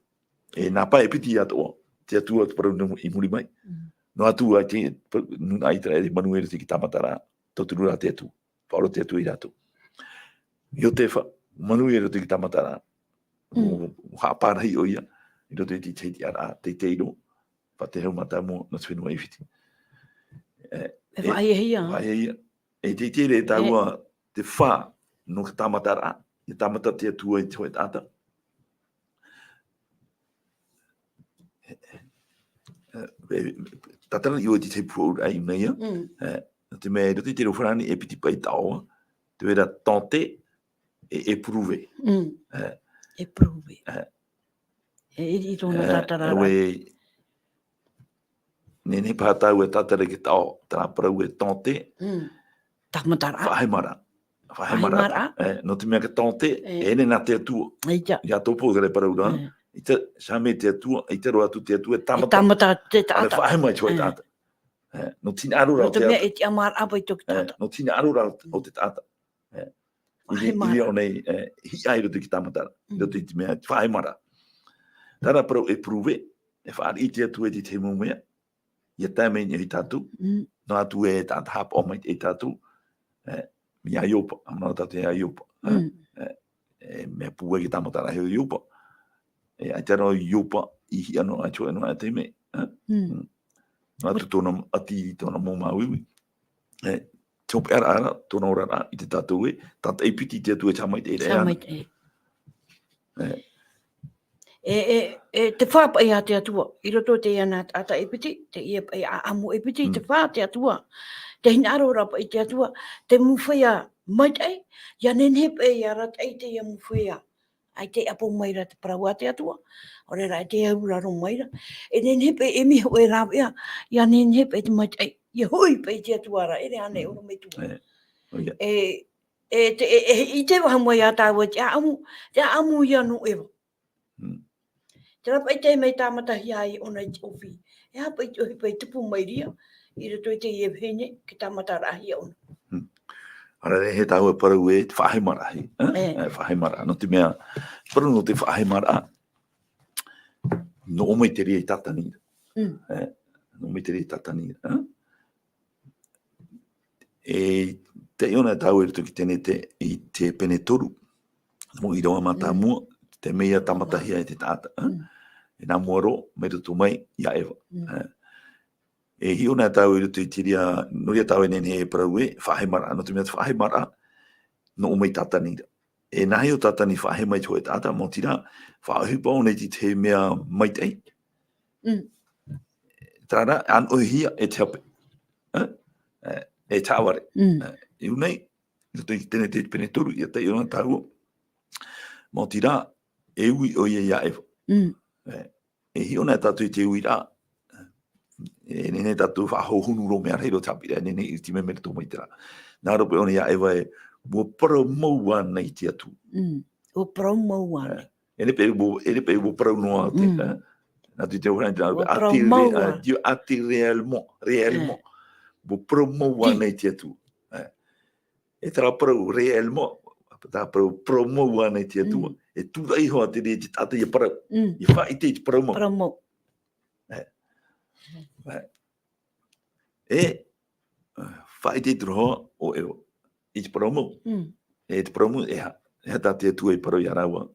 E nā pae e piti atoʻa, te Atua te parau nō i muri mai. Mm. Noa atu ā te pa-, nūnaʻa ʻĪteraʻera i manuia i roto i te tāmataraʻa, tauturu rā te Atua, faʻaora te Atua ia rātou. Iotefa, manuia i roto i te tāmataraʻa, Mm. ʻua, ʻua haʻapārahi ʻoia, i roto i te tiʻaraʻa, te, te ʻino, faʻaterehau mātāmua nō te fenua ʻAifiti. Eh, E e, faʻahiahia. faʻahiahia. E te, te, te, E. tāua, te fā, nō te tāmataraʻa, e tāmata te Atua i te hōʻē taʻata. Eh, eh, tātara i ʻō i te pūʻouraʻa i ʻō nei, Mm. eh, nō te mea, i roto i te reo farāni e piti paʻi taoʻa, te vai ra tenter, e, éprouver. Mm. Eh. Éprouver. Eh. E ʻiri i tōna Eh, tātara e rā. ʻUa nehenehe paha tāua e tātara i te taoʻa, terā parau e tenter. Mm. Tāmataraʻa. Faʻahemaraʻa. Faʻahemaraʻa. Faʻahemaraʻa. Eh, nō te mea ka tenter, Eh. e ʻere nā te Atua. ʻAita. ʻIa tō pō te parau rā. Eh. ʻAita, jamais te Atua, ʻaita roa atu te Atua, e E tāmata. tāmata te ʻAre taʻata. faʻahema i te hōʻē Eh. taʻata. Eh, nō te hinaʻaro rā Nō o te te mea Atua. e tiʻamāraʻa paʻi tō te Eh, taʻata. nō te hinaʻaro rā o te Mm. taʻata. Eh, i re-, i Faʻahemaraʻa. reira ʻō nei, eh, hiʻa i roto i te tāmataraʻa, i Mm. roto i te mea, faʻahemaraʻa. Terā parau éprouver, e fāriʻi te Atua i te tahi mau mea, ʻia tae mai nei ia tātou, Mm. noa atu e taʻata haʻapaʻo mai ia tātou, eh, ia Iopa, haʻamanaʻo tātou ia Iopa, eh, Mm. eh, e mea pūai te tāmataraʻa o Iopa. E, ʻaita rā ʻo Iopa i hiʻa noa atu, e noa atu i te mea, eh? Mm. Mm. Noa atu tōna ʻati, tōna mau māuiui. E, te hopeʻaraʻa, tōna oraraʻa, i te tātou ē, tātaʻi piti te Atua e haʻamaitaʻi ra Haʻamaitaʻi. E. E, e, e, te fā paʻi a te Atua, i roto i teie nā taʻata e piti, teie paʻi ʻāʻamu e piti, te Mm. fā te Atua, te hinaʻaro rā paʻi te Atua, te mau feiā maitaʻi, ʻia nehenehe paʻi ʻia arataʻi teie mau feiā. ʻAita e ʻapo mai ra te parau a te Atua, ʻaore rā e te auraro mai ra. E nehenehe paʻi e miho e rāveʻa, ʻia nehenehe paʻi te maitaʻi, ʻia hoʻi paʻi te Atua ra, e ʻere ānei Mm. ʻōna metua. E, ʻoia. E, e te, e, e, i te vaha mai a tāua te ʻāʻamu, te ʻāʻamu ia nō Eva. Mm. Terā paʻi te mea i tāmatahia ai ʻōna i te ʻōfī. E aha paʻi te ʻōfī paʻi tupu mai ra, i roto i teie vahine, e tāmataraʻahia ʻōna. Mm. Ānei, e tāua parau ē, te faʻahemaraʻa, eh? E. E, faʻahemaraʻa. Nō te mea, parau nō te faʻahemaraʻa, nō ʻō mai te reira i Tātani. Mm. E, nō ʻō mai te reira i Tātani, eh? E, taiʻo na tāua i roto i te Tenete, i te pene toru. Mau ʻīrava mātāmua, Mm. te mea tāmatahia e te taʻata, eh? Mm. E nā mua roa, mai roto mai, ia Eva, Mm. eh? E hiʻo na tāua i roto i te reira, nō reira tāua e nehenehe e parau ē, faʻahemaraʻa, nō te mea te faʻahemaraʻa, nō ʻō mai Tātani ra. E nāhea ʻo Tātani faʻahema i te hōʻē taʻata, maoti rā, faʻaʻohipa ʻōna i te tahi mea maitaʻi. Mm. Terā rā, ʻānoʻihia e te hape. Eh? Eh, e te haʻavare. Mm. Eh, i ʻō nei, i roto i te Tenete pene toru, ʻia taiʻo na tāua. Maoti rā, e ui ʻoia ia Eva. Mm. Eh, e hiʻo na tātou i te uiraʻa. E nehenehe tātou faʻahou hunu roa mea rahi roa te haʻapiʻiraʻa, e nehenehe i te mea mai roto mai terā. Nā roto paʻi ʻōna ia Eva e, ʻUa parau mau ānei te Atua? Mm. ʻUa parau mau ānei? Eh, e riro paʻi ʻua, e riro paʻi ʻua parau noa atu, Mm. eh? Nā te, te ora, Ua parau attiré-, mau ah, ā. Dieu attire réellement, réellement. Eh. ʻUa parau mau Ti- ānei te Atua? Eh. E terā parau réellement, terā parau parau mau ānei te Atua? Mm. E tūraʻi iho ā te reira i te taʻata ʻia parau. Mm. ʻIa faʻaʻite i te parau mau. Parau mau. Eh. Eh. E, faʻaʻite atu ra ʻo Eva i te parau mau. Mm. E te parau mau, e aha, e aha tā te Atua i parau ia rāua,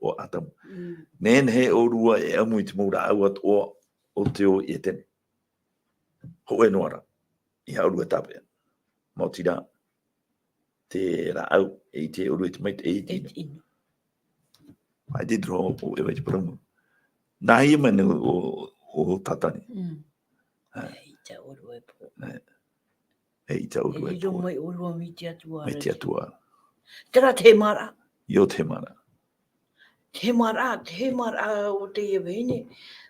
ʻo Atamu. Mm. Nehenehe ʻōrua e ʻamu i te mau rāʻau atoʻa o te ʻō i ʻEtene. Hōʻē noa rā, ʻeiaha ʻōrua e tāpeʻa. Maoti rā, te rāʻau, e ʻite ʻōrua i te maitaʻi, e ʻite ʻino. E ʻino. Faʻaʻite atu ra ʻo Eva i te parau mau. Nāhea mai nei ʻo, ʻo, ʻo Tātani? Mm. Ah. E ʻita ʻōrua e pō. Eh. E ʻita ʻōrua e pō. E riro mai ʻōrua mai te Atua ra. Mai te Atua ra. Terā te hēmaraʻa. ʻIo, te hēmaraʻa. Te hēmaraʻa, te hēmaraʻa o teie vahine.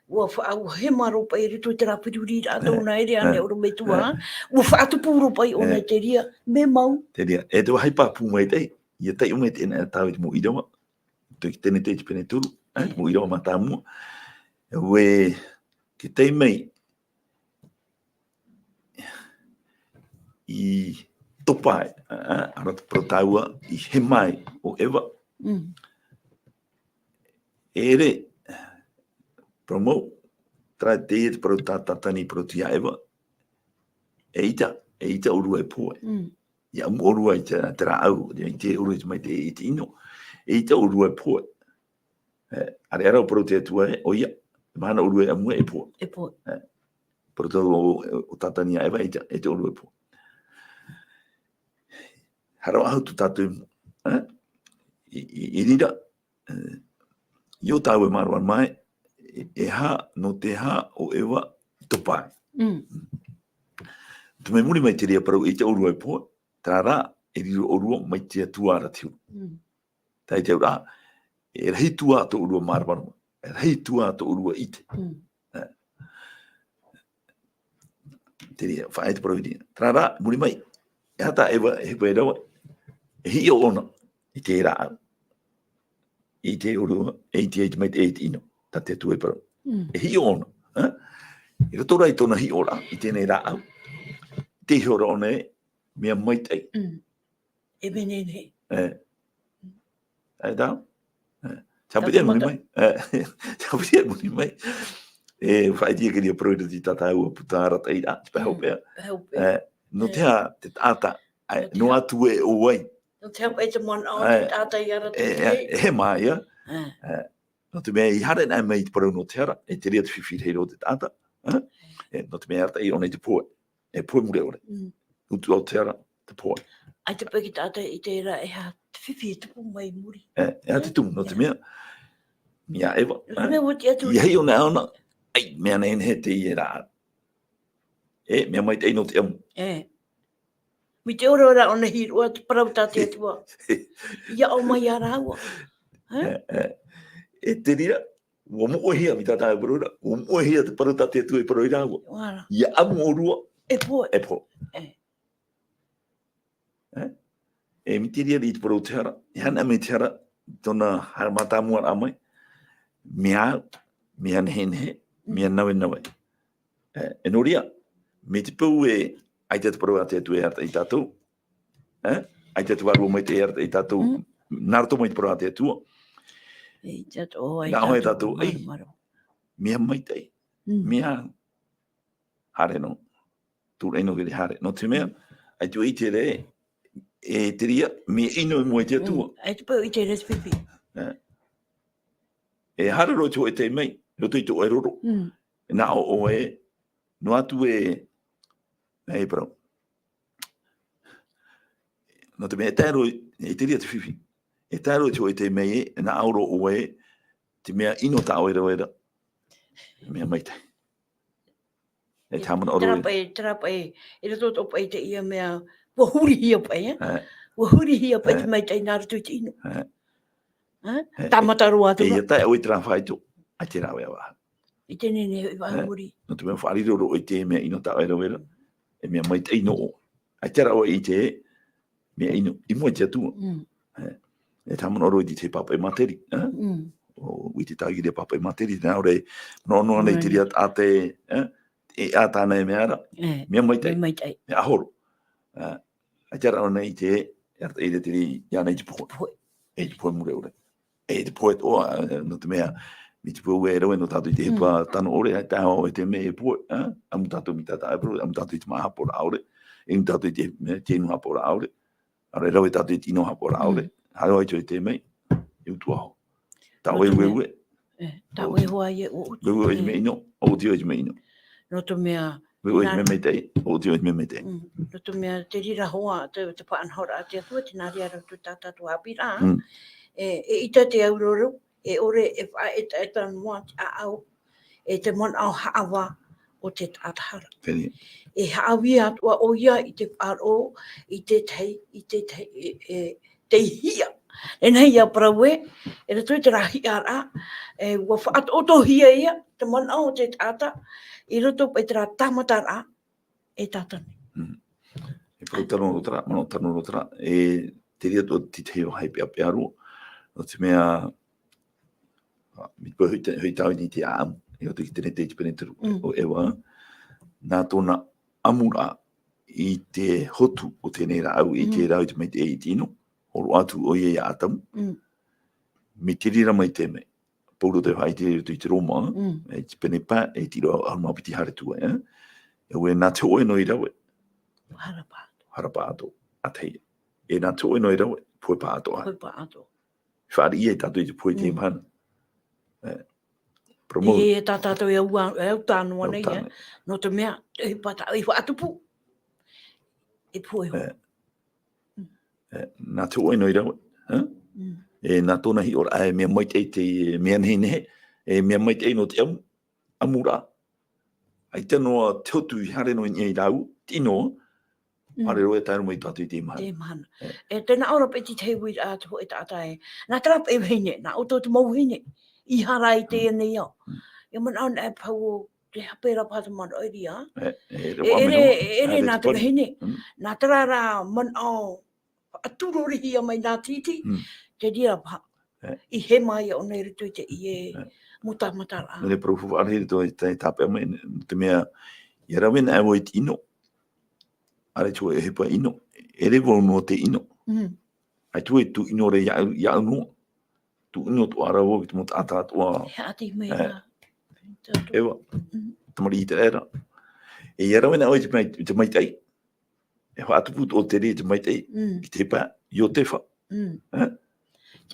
ʻUa fa-, ʻua hēmaraʻa paʻi i roto i terā feruriraʻa tōna ʻere, ānei, ʻorometua. Eh. ʻUa faʻatupu roa paʻi ʻōna i te reira, mea mau. Te reira. E te vāhi pāpū maitaʻi, ʻia taiʻo mai teie nei tāua i te mau ʻīrava. Tō te tenete i te pene toru, eh, te mau ʻīrava mātāmua. ʻUa, te taime i topa ai, eh, ʻaore rā te parau tāua i hema ai ʻo Eva. Mm. E ʻere, parau mau, terā teie te parau tā Tātani i parau atu ia Eva. E ʻita, e ʻita ʻōrua e pō ai. Mm. ʻIa ʻamu ʻōrua i te, te rāʻau, ʻia ʻite ʻōrua i te maitaʻi, i te ʻino. E ʻita ʻōrua e pō ai. Eh, ʻāreʻa rā ʻua parau te Atua ē, ʻoia, e mahana ʻōrua e ʻamu ai, e pō. E pō. Eh, parau tāua ʻo, ʻo Tātani ia Eva, e ʻita, e ʻita ʻōrua e pō. Haere atu tātou i mua, eh? I, i, i reira, eh, ʻia tāua e māramarama mai, e, e aha, nō te aha ʻo Eva i topa ai. Mm. Te mea i muri mai i te reira parau, e ʻita ʻōrua e pō, terā rā, e riro ʻōrua mai te Atua ra te huru. Mm. Tae i te auraʻa, e rahi atu ā tō ʻōrua māramarama, e rahi atu ā tō ʻōrua ʻite. Mm. Eh. Te reira, faʻaea te parau i reira. Terā rā, muri mai, e aha tā Eva e hipa e rave, e hiʻo ʻōna i te rāʻau. ʻIte ʻōrua, e ʻite ai i te maitaʻi, i te ʻino, tā te Atua i parau. Mm. E hiʻo ʻōna, eh? I roto rā i tōna hiʻoraʻa i teie nei rāʻau, tē hiʻo ra ʻōna ē, mea maitaʻi. Mm. E mea nehenehe. Eh. E tā? Eh. Te haʻapiʻi atu i muri mai. Eh. Te haʻapiʻi atu i muri mai. E faʻaʻite ïa te reira parau i roto i tā tāua puta arataʻiraʻa, te pae hopeʻa. Mm, pae hopeʻa. Eh. Nō te aha te taʻata, eh, nō te aha, noa atu ē ʻo vai. Nō te aha paʻi te manaʻo o te taʻata i arataʻi ai. Eh, eh, e hema ïa. Eh. Eh. Nō te mea i haere anaʻe mai i te parau nō te hara, e te reira te fifi i roto i te taʻata. Eh? Eh, nō te mea e arataʻi ʻōna i te pohe. E pohe mure ʻore. Mm. Utuʻa o te hara, te pohe. ʻAita paʻi te taʻata i ʻite ra e aha te fifi e tupu mai i muri. Eh, e aha te tumu, nō te mea, ia Eva, nō te mea, eh? ʻUa tiʻa atu. ʻIa hiʻo anaʻe ʻōna, ʻaita, mea nehenehe teie rā. Eh, mea maitaʻi nō te ʻamu. Eh. Mai te ʻoraʻora ʻōna, hīroʻa te parau tā te Atua. ʻIa ʻō mai ia rāua. Eh? Eh, eh. E te reira, ʻua moʻehia, mai tā tāua parau ra, ʻua moʻehia te parau tā te Atua i parau ia rāua. ʻUa ra. ʻIa ʻamu ʻōrua. E pō. E pō. Eh. Eh? E mai te reira i te parau o te hara. E aha anaʻe mai te hara, tōna haere mātāmuaraʻa mai. Mea au, mea nehenehe, mea navenaveʻi. Eh, e nō reira, mai te peu ē, ʻaita te parau a te Atua e arataʻi ia tātou. Eh? ʻAita te Vārua Maitaʻi e arataʻi ia tātou. Mm. Nā roto mai te parau a te Atua. ʻAita te, ʻo, ʻaita nā ʻō ia tātou, ei, māramarama. Mea maitaʻi. Mm. Mea haere noa. Tūraʻi noa te haere. Nō te mea, mm, ʻaita e ʻite ra, e te reira, mea ʻino i mua i te Atua. Mm. ʻAita paʻi e ʻite ra te fifi. Eh. E haere roa i te hōʻē taime, i roto i tō ʻoe roro. Mm. Nā ʻō ē, noa atu ē, e parau. Nō te mea, e tae roa, e te reira te fifi. E tae roa i te hōʻē taime ē, nā ʻō roa ē, te mea ʻino tā ʻoe e rave ra, mea maitaʻi. E te haʻamanaʻo roa. Terā paʻi, terā paʻi, i roto tō paʻi i teie mea, ʻua hurihia paʻi, eh? Eh. ʻUa hurihia paʻi te maitaʻi nā roto i te ʻino. Eh. Eh? Eh, tāmata roa atu ra. E ʻia tae ʻoe i terā faito, ʻaita e rave ā vau. ʻAita e nehenehe hoʻi vau i muri. Nō te mea faʻariro roa ʻoe i te mea ʻino tā ʻoe e rave ra, e mea maitaʻi nō ʻoe. ʻAita rā ʻoe e ʻite, mea ʻino, i mua i te Atua. Mm. E, e te haʻamanaʻo roa i te pāpaʻi māteri, e? Mm. ʻO, i te tāʻiri pāpaʻi māteri, nā ʻō ra, nō, nō, nei te reira taʻata, e? E ʻā tāna e mea ra, e, mea maitaʻi. Mea maitaʻi. Mea ʻahoro. E, ʻaita rā ʻōna i te, e, i te, i te, i ana i te pohe. Pohe. E te pohe mure ʻore. E te pohe atoʻa, e, nō te mea, mai te peu e rave noa tātou i te ʻohipa tano ʻore, e tae noa i te mea e pohe, e? ʻAmu tātou mai tā tātou e parau, ʻamu tātou i te māʻa haʻapaʻoraʻa ʻore, ʻamu tātou i te, mea, te inu haʻapaʻoraʻa ʻore, ʻaore rave tātou i te inu haʻapaʻoraʻa ʻore, haere atu i te mea, e utuʻa hoʻi. Tāʻoe ueue. E, tāʻoe hoʻi e ʻo ueue ʻoe i te mea ʻino, ʻo utuʻa ʻoe i te mea ʻino. Nō te mea, ueue ʻoe i te mea maitaʻi, ʻo utuʻa ʻoe i te mea maitaʻi. Mm. Nō te mea, te reira hoʻi, te, te faʻanahoraʻa a te Atua, tē nā reira atu tā tātou haʻapiʻiraʻa. Mm. E, eʻita te auraro, e ʻore e faʻaetaeta noa te ʻāʻau, e te manaʻo haʻavā o te taʻata hara. Pēnei. E haʻavī atoʻa ʻoia i te faʻaroʻo, i te tahi, i te tahi, e, e, te hiʻa. E nā ia parau ē, e roto i terā hiʻaraʻa, e, ʻua faʻatoʻotoʻohia ia, te manaʻo o te taʻata, i roto paʻi terā tāmataraʻa, e tātane. Mm. E parau tano roa terā, manaʻo tano roa terā, e te reira atoʻa te tahi vāhi peʻapeʻa roa, nō te mea, ā, mai te peu hoʻi te, hoʻi tāua i te ʻāʻamu, e ʻo te, te Tenete i te pene toru, mm, o Eva, nā tōna ʻamuraʻa i te hotu o teie nei rāʻau, i te, mm, rāʻau i te maitaʻi i te ʻino, hōroʻa atu ʻoia ia Atamu. Mm. Mai te reira mai te mea, Pauro tē faʻaʻite i roto i te Roma, mm, e te pene pae, e te ʻīrava ʻahuru mā piti haere atu ai, e? E ʻua nā te hōʻē noa i rave. Hara pāʻatoʻa. Hara pāʻatoʻa, ʻa tahi. E nā te hōʻē noa i rave, pohe pāʻatoʻa. Pohe pāʻatoʻa. Fāriʻi ia tātou i te pohe i teie, mm, mahana. E, parau mau. E, e tā tātou e au, e au tā noa nei, e. Nō te mea, e pāta, e faʻatupu. E pohe hoʻi. E. Mm. E, nā te hōʻē noa i rave, e? Mm. E, nā tōna hiʻoraʻa, e mea maitaʻi te, mea nehenehe, e mea maitaʻi nō te ʻamu, ʻamuraʻa. ʻAita noa te hotu i haere noa i niʻa ia rāua, te ʻino, mm, haere roa e tae noa mai tātou i teie mahana. Teie mahana. E. E, tē nā ʻō ra paʻi te tahi uiraʻa te hōʻē taʻata ē. Nā terā paʻi vahine, nā ʻoutou te mau vahine, i hara i teie nei ao. Mm. E manaʻo anaʻe paha ʻo te hape ra paha te manaʻo ʻeria. E, e, e, e, e, e, nā te vahine. Mm. Nā terā rā manaʻo faʻaturorihia mai nā te iti, mm, te reira paha. E. I hema ia ʻōna i roto i te, i e, e, mau tāmataraʻa. Nō reira parau faʻaʻite i roto i te, tāpeʻa mai, te mea, ʻia rave anaʻe vau i te ʻino. ʻAore atoʻa e ʻohipa ʻino, ʻere vau noa te ʻino. Mm. ʻAita vau e tū ʻino ra iāʻu, iāʻu noa. Tū ʻino atoʻa ra vau i te mau taʻata atoʻa. E haʻati mai, e, rā. Eva, mm, tamariʻi ʻĪteraʻera. E ʻia rave anaʻe vau i te mai-, i te maitaʻi. E faʻatupu atoʻa te reira i te maitaʻi, mm, i te pae, Iotefa. Mm. E?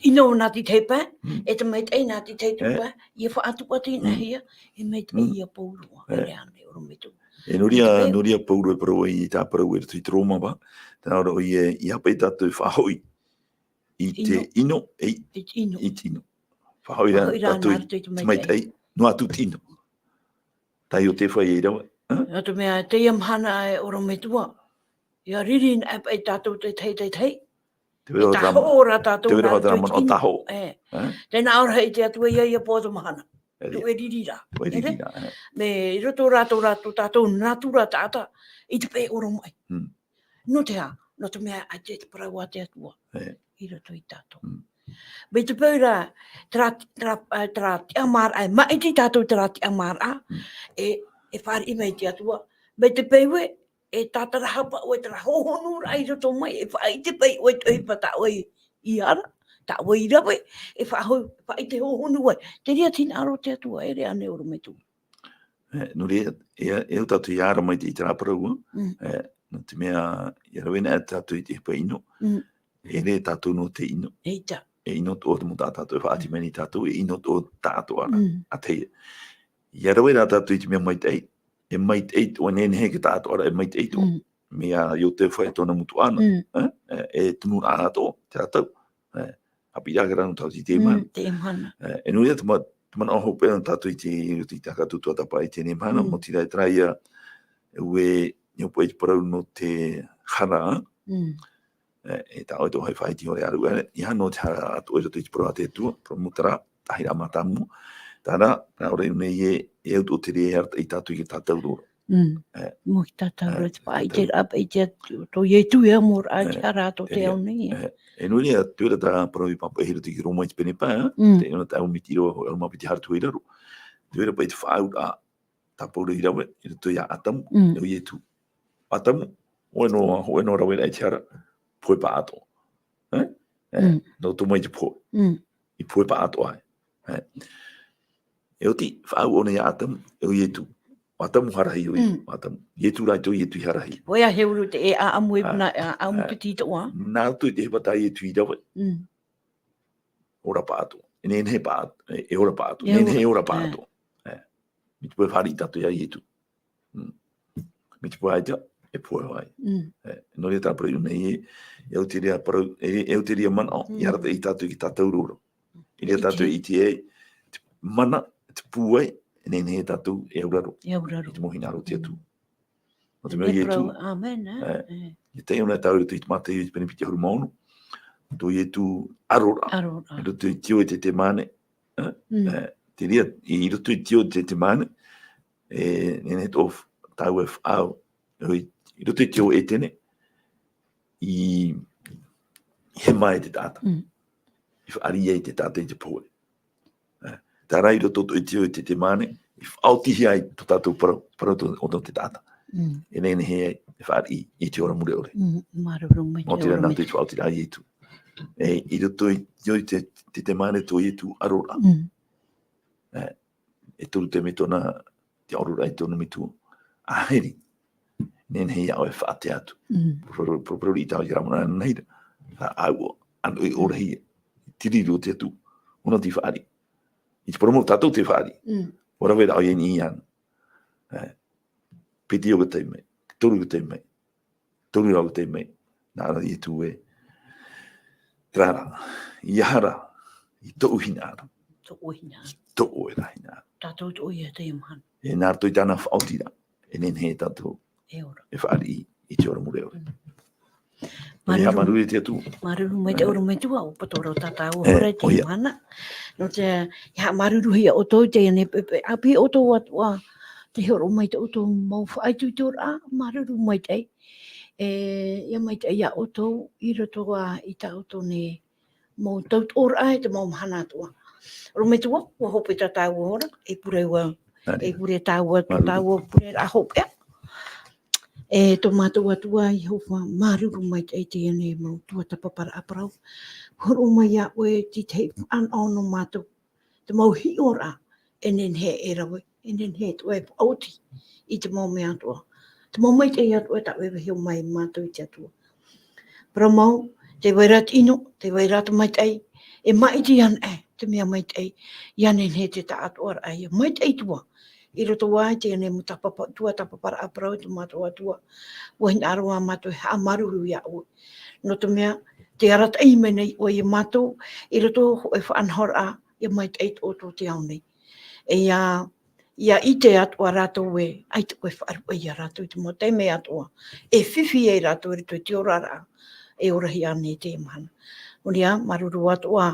ʻIno nā te tahi pae, mm, e te maitaʻi nā te tahi, e, pae, ʻia faʻatupu atu i, mm, nā hea, e maitaʻi, mm, ia Pauro, e, ʻere ānei ʻorometua. E nō reira, nō reira Pauro e parau ai i tā parau i roto i te Roma paha, tē nā ʻō ra ʻoia, ʻeiaha paʻi tātou e faʻahoʻi i te ʻino. ʻIno, e, i te ʻino. I te ʻino. Faʻahoʻi rā, faʻahoʻi rā tātou i te maitaʻi. Maitaʻi, noa atu te ʻino. Tā Iotefa ia i rave, e? Nō te mea, teie mahana e ʻorometua. ʻIa riri anaʻe paʻi tātou te tahi, te tahi. Te vero e tāhoʻo ra tātou, te vero nā roto i te ʻino. Tāhoʻo. E. E? Tē nā ʻō ra hoʻi te Atua ia, ʻia pō te mahana. E, ʻia. Tō e riri ra. Tō e riri ra, e. Mea i roto rā tō rā, tō tātou nātura taʻata, i te pae ʻoromaʻi. Mm. Nō te aha, nō te mea ʻaita te parau a te Atua. E. I roto ia tātou. Mm. Mai te peu ra, terā, terā, e, terā tiʻamāraʻa, e maʻiti tātou terā tiʻamāraʻa, mm, e, e fāriʻi mai te Atua. Mai te peu ē, e tātarahapa ʻoe terā hōhonuraʻa i roto mai, e faʻaʻite paʻi ʻoe te ʻohipa tā ʻoe i ara, tā ʻoe i rave, e faʻaho-, faʻaʻite hōhonu ai. Te reira tē nā ʻō ra te Atua, ʻere ānei ʻorometua. E, nō reira, e, e au tātou ʻia ara mai i terā parau, mm, e, nō te mea, ʻia rave anaʻe tātou i te ʻohipa ʻino, mm, ʻere tātou noa te ʻino. ʻEita. E ʻino atoʻa te mau taʻata tātou e faʻaʻati mai nei tātou, e ʻino atoʻa taʻatoʻaraʻa, mm, ʻa tahi. ʻIa rave rā tātou i te mea maitaʻi, e maitaʻi atoʻa, nehenehe te taʻatoʻaraʻa, e maitaʻi atoʻa. Mm. Mai iā Iotefa e tōna mau tuhaʻa, mm, e, e, e tunu rā atoʻa, terā tau. E, haʻapiʻiraʻa rā nō tātou i teie mahana. Mm, teie mahana. E, e nō reira te ma-, te manaʻo hopeʻa nō tātou i te, i te tahi atu tuatāpapa i teie mahana, mm, maoti rā terā ia, e ue, e hopeʻa i te parau nō te hara, mm, e, e tā ʻoe tō hai faʻaiti ʻore aru, e, ʻeiaha noa te hara atoʻa i roto i te parau a te Atua, parau mau terā, tahiraʻa mātāmua. Terā, nā ʻō ra nei ē, e au tō te reira e arataʻi tātou i te tātauro. Mm. E. Mau tātauraʻa, e, te faʻaʻite, e, te faʻaʻite tō Ietu ia mau oraraʻa, e, e tiʻa ra tō te ao nei. E, e nō reira, te reira tā parau i pāpaʻi i roto i te Roma i te pene pae, e? Mm. Te nō te au miti roa, o Roma piti hara tuai raro. Te reira paʻi te faʻaauraʻa, tā Pauro i rave, i roto ia Atamu, mm, e ʻo Ietu. Atamu, hōʻē noa, hōʻē noa rave ra i te hara, pohe pāʻatoʻa. E? E, mm, nō tō mai te pohe. Mm. I pohe pāʻatoʻa ai. E. E oti, faʻaau ʻōna ia Atamu, e ʻo Ietu. Atamu harahi ʻo Ietu, mm, Atamu. Ietu rā tō Ietu i harahi. ʻOia he uru te e ʻaʻamu e, a, puna, ʻaʻamu, a, piti toʻa. Nā roto i te hepa tā Ietu i rave. Mm. Ora pāʻatoʻa. E nehenehe pāʻatoʻa, e, e ora pāʻatoʻa. E ora, nehenehe e ora pāʻatoʻa. E. Mai te pohe fāriʻi tātou ia Ietu. Mm. Mai te pohe ʻaita, e pohe hoʻi. Mm. E, nō reira tā parau nei e, e au te reira parau, e, e au te reira manaʻo, mm, i arataʻi tātou i te tātauro ra. I reira tātou e ʻite ai, te mana, te pūai, e nehenehe tātou e auraro. E auraro. I te mau hinaʻaro o te Atua. Mm. Nō te mea ʻo Ietu, āmene, e, e, e tae ʻōna tāua i roto i te Mātaio i te pene piti ʻahuru mā ono. Tō Ietu aro ra. Aro ra. I roto i te ʻīʻoi o Ietemane. E, mm, e, te reira, i roto i te ʻīʻoi o Ietemane, e, nehenehe atoʻa tāua e faʻaau, i, i roto i te ao o ʻEtene, i, i hema ai te taʻata. Mm. I fāriʻi ai te taʻata i te pohe. E, terā i roto i te ʻīʻoi o Ietemane, i faʻaotihia ai tō tātou parau, parau tō, o tō te taʻata. Mm. E nehenehe ai, e fāriʻi i te ora mure ʻore. Mm, māuruuru maitaʻi. Nō te reira nā te faʻaotiraʻa a Ietu. E, i roto i te ʻīʻoi o Ietemane tō Ietu aro ra. Mm. E, e toru taime tōna, te aroraʻa i tōna metua. ʻĀhiri, nehenehe ia ʻoe e faʻatea atu. Mm. Parau, parau, parau i tāua i te rāmana nei ra. Rā ʻāua, ʻanoʻi ʻō rahi, te reira o te Atua. ʻŌna tei fāriʻi. I te parau mau tātou tei fāriʻi. Mm. ʻUa rave ra ʻoia i niʻa iāna. E, piti o ka taime, toru ka taime. Toru rā o ka taime, nā reira Ietu e, terā rā, ʻeiaha rā, i tōʻu hinaʻaro. Tōʻu hinaʻaro. Tōʻu e rā hinaʻaro. Tātou tōʻu ia teie mahana. E nā roto i tāna faʻaotiraʻa, e nehenehe tātou e ora. E fāriʻi i te ora mure ʻore. Mm. Māuruuru. Māuruuru, māuruuru i te Atua. Māuruuru maitaʻi, e, ʻorometua, ʻua patoʻi ra tātou, e, ora i teie mahana. Nō te, ʻia haʻamāuruuruhia ʻoutou i teie nei, e, e, ʻāpī ʻoutou atoʻa, tei hōroʻa mai i tō ʻoutou mau faʻaitoitoraʻa, māuruuru maitaʻi. E, ʻia maitaʻi ia ʻoutou i roto ā i tā ʻoutou nei mau tautoʻoraʻa i te mau mahana atoʻa. ʻOrometua, ʻua hope tā tāua ora, e pure ua, e pure tāua, tō tāua pureraʻa hopeʻa. E tō mātou Atua Iehova, māuruuru maitaʻi i teie nei mau tuatāpaparaʻa parau. Hōroʻa mai iā ʻoe te tahi fānaʻo nō mātou. Te mau hiʻoraʻa, e nehenehe e rave, e nehenehe atoʻa e faʻaoti i te mau mea atoʻa. Te mau maitaʻi atoʻa e tāʻue vahio mai mātou i te Atua. Parau mau, tē vai ra te ʻino, tē vai ra te maitaʻi, e maʻiti ana ʻē te mea maitaʻi, ʻia nehenehe te taʻatoʻaraʻa ia maitaʻi atoʻa. I roto ā i teie nei mau tāpapa-, tuatāpaparaʻa parau tō mātou Atua, ʻua hinaʻaro ā mātou e haʻamāuruuru iā ʻoe. Nō te mea, tē arataʻi mai nei ʻoe iā mātou, i roto i hōʻē faʻanahoraʻa, ʻia maitaʻi atoʻa tō te ao nei. E ʻia, ʻia ʻite atoʻa rātou ē, ʻaita koe e faʻaruʻe iā rātou i te mau taime atoʻa. E fifi ai rātou i roto i te oraraʻa, e orahia nei i teie mahana. Nō reira, māuruuru atoʻa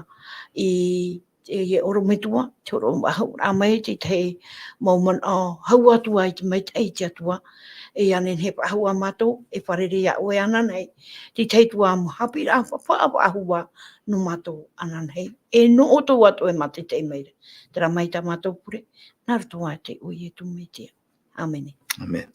i, i, e ʻorometua, te hōroʻa faʻahou mai i te tahi mau manaʻo hau atu ā i te maitaʻi i te Atua. E ʻia nehenehe e faʻahou ā mātou, e fārerei iā ʻoe ananahi, te tahi atu ā mau haʻapiʻiraʻa fa-, fa-, faʻahou ā nō mātou ananahi. E nō ʻoutou atoʻa e mātaʻitaʻi mai ra. Terā mai tā mātou pure, nā roto ā i te iʻoa o Ietu Metia. ʻĀmene. ʻĀmene.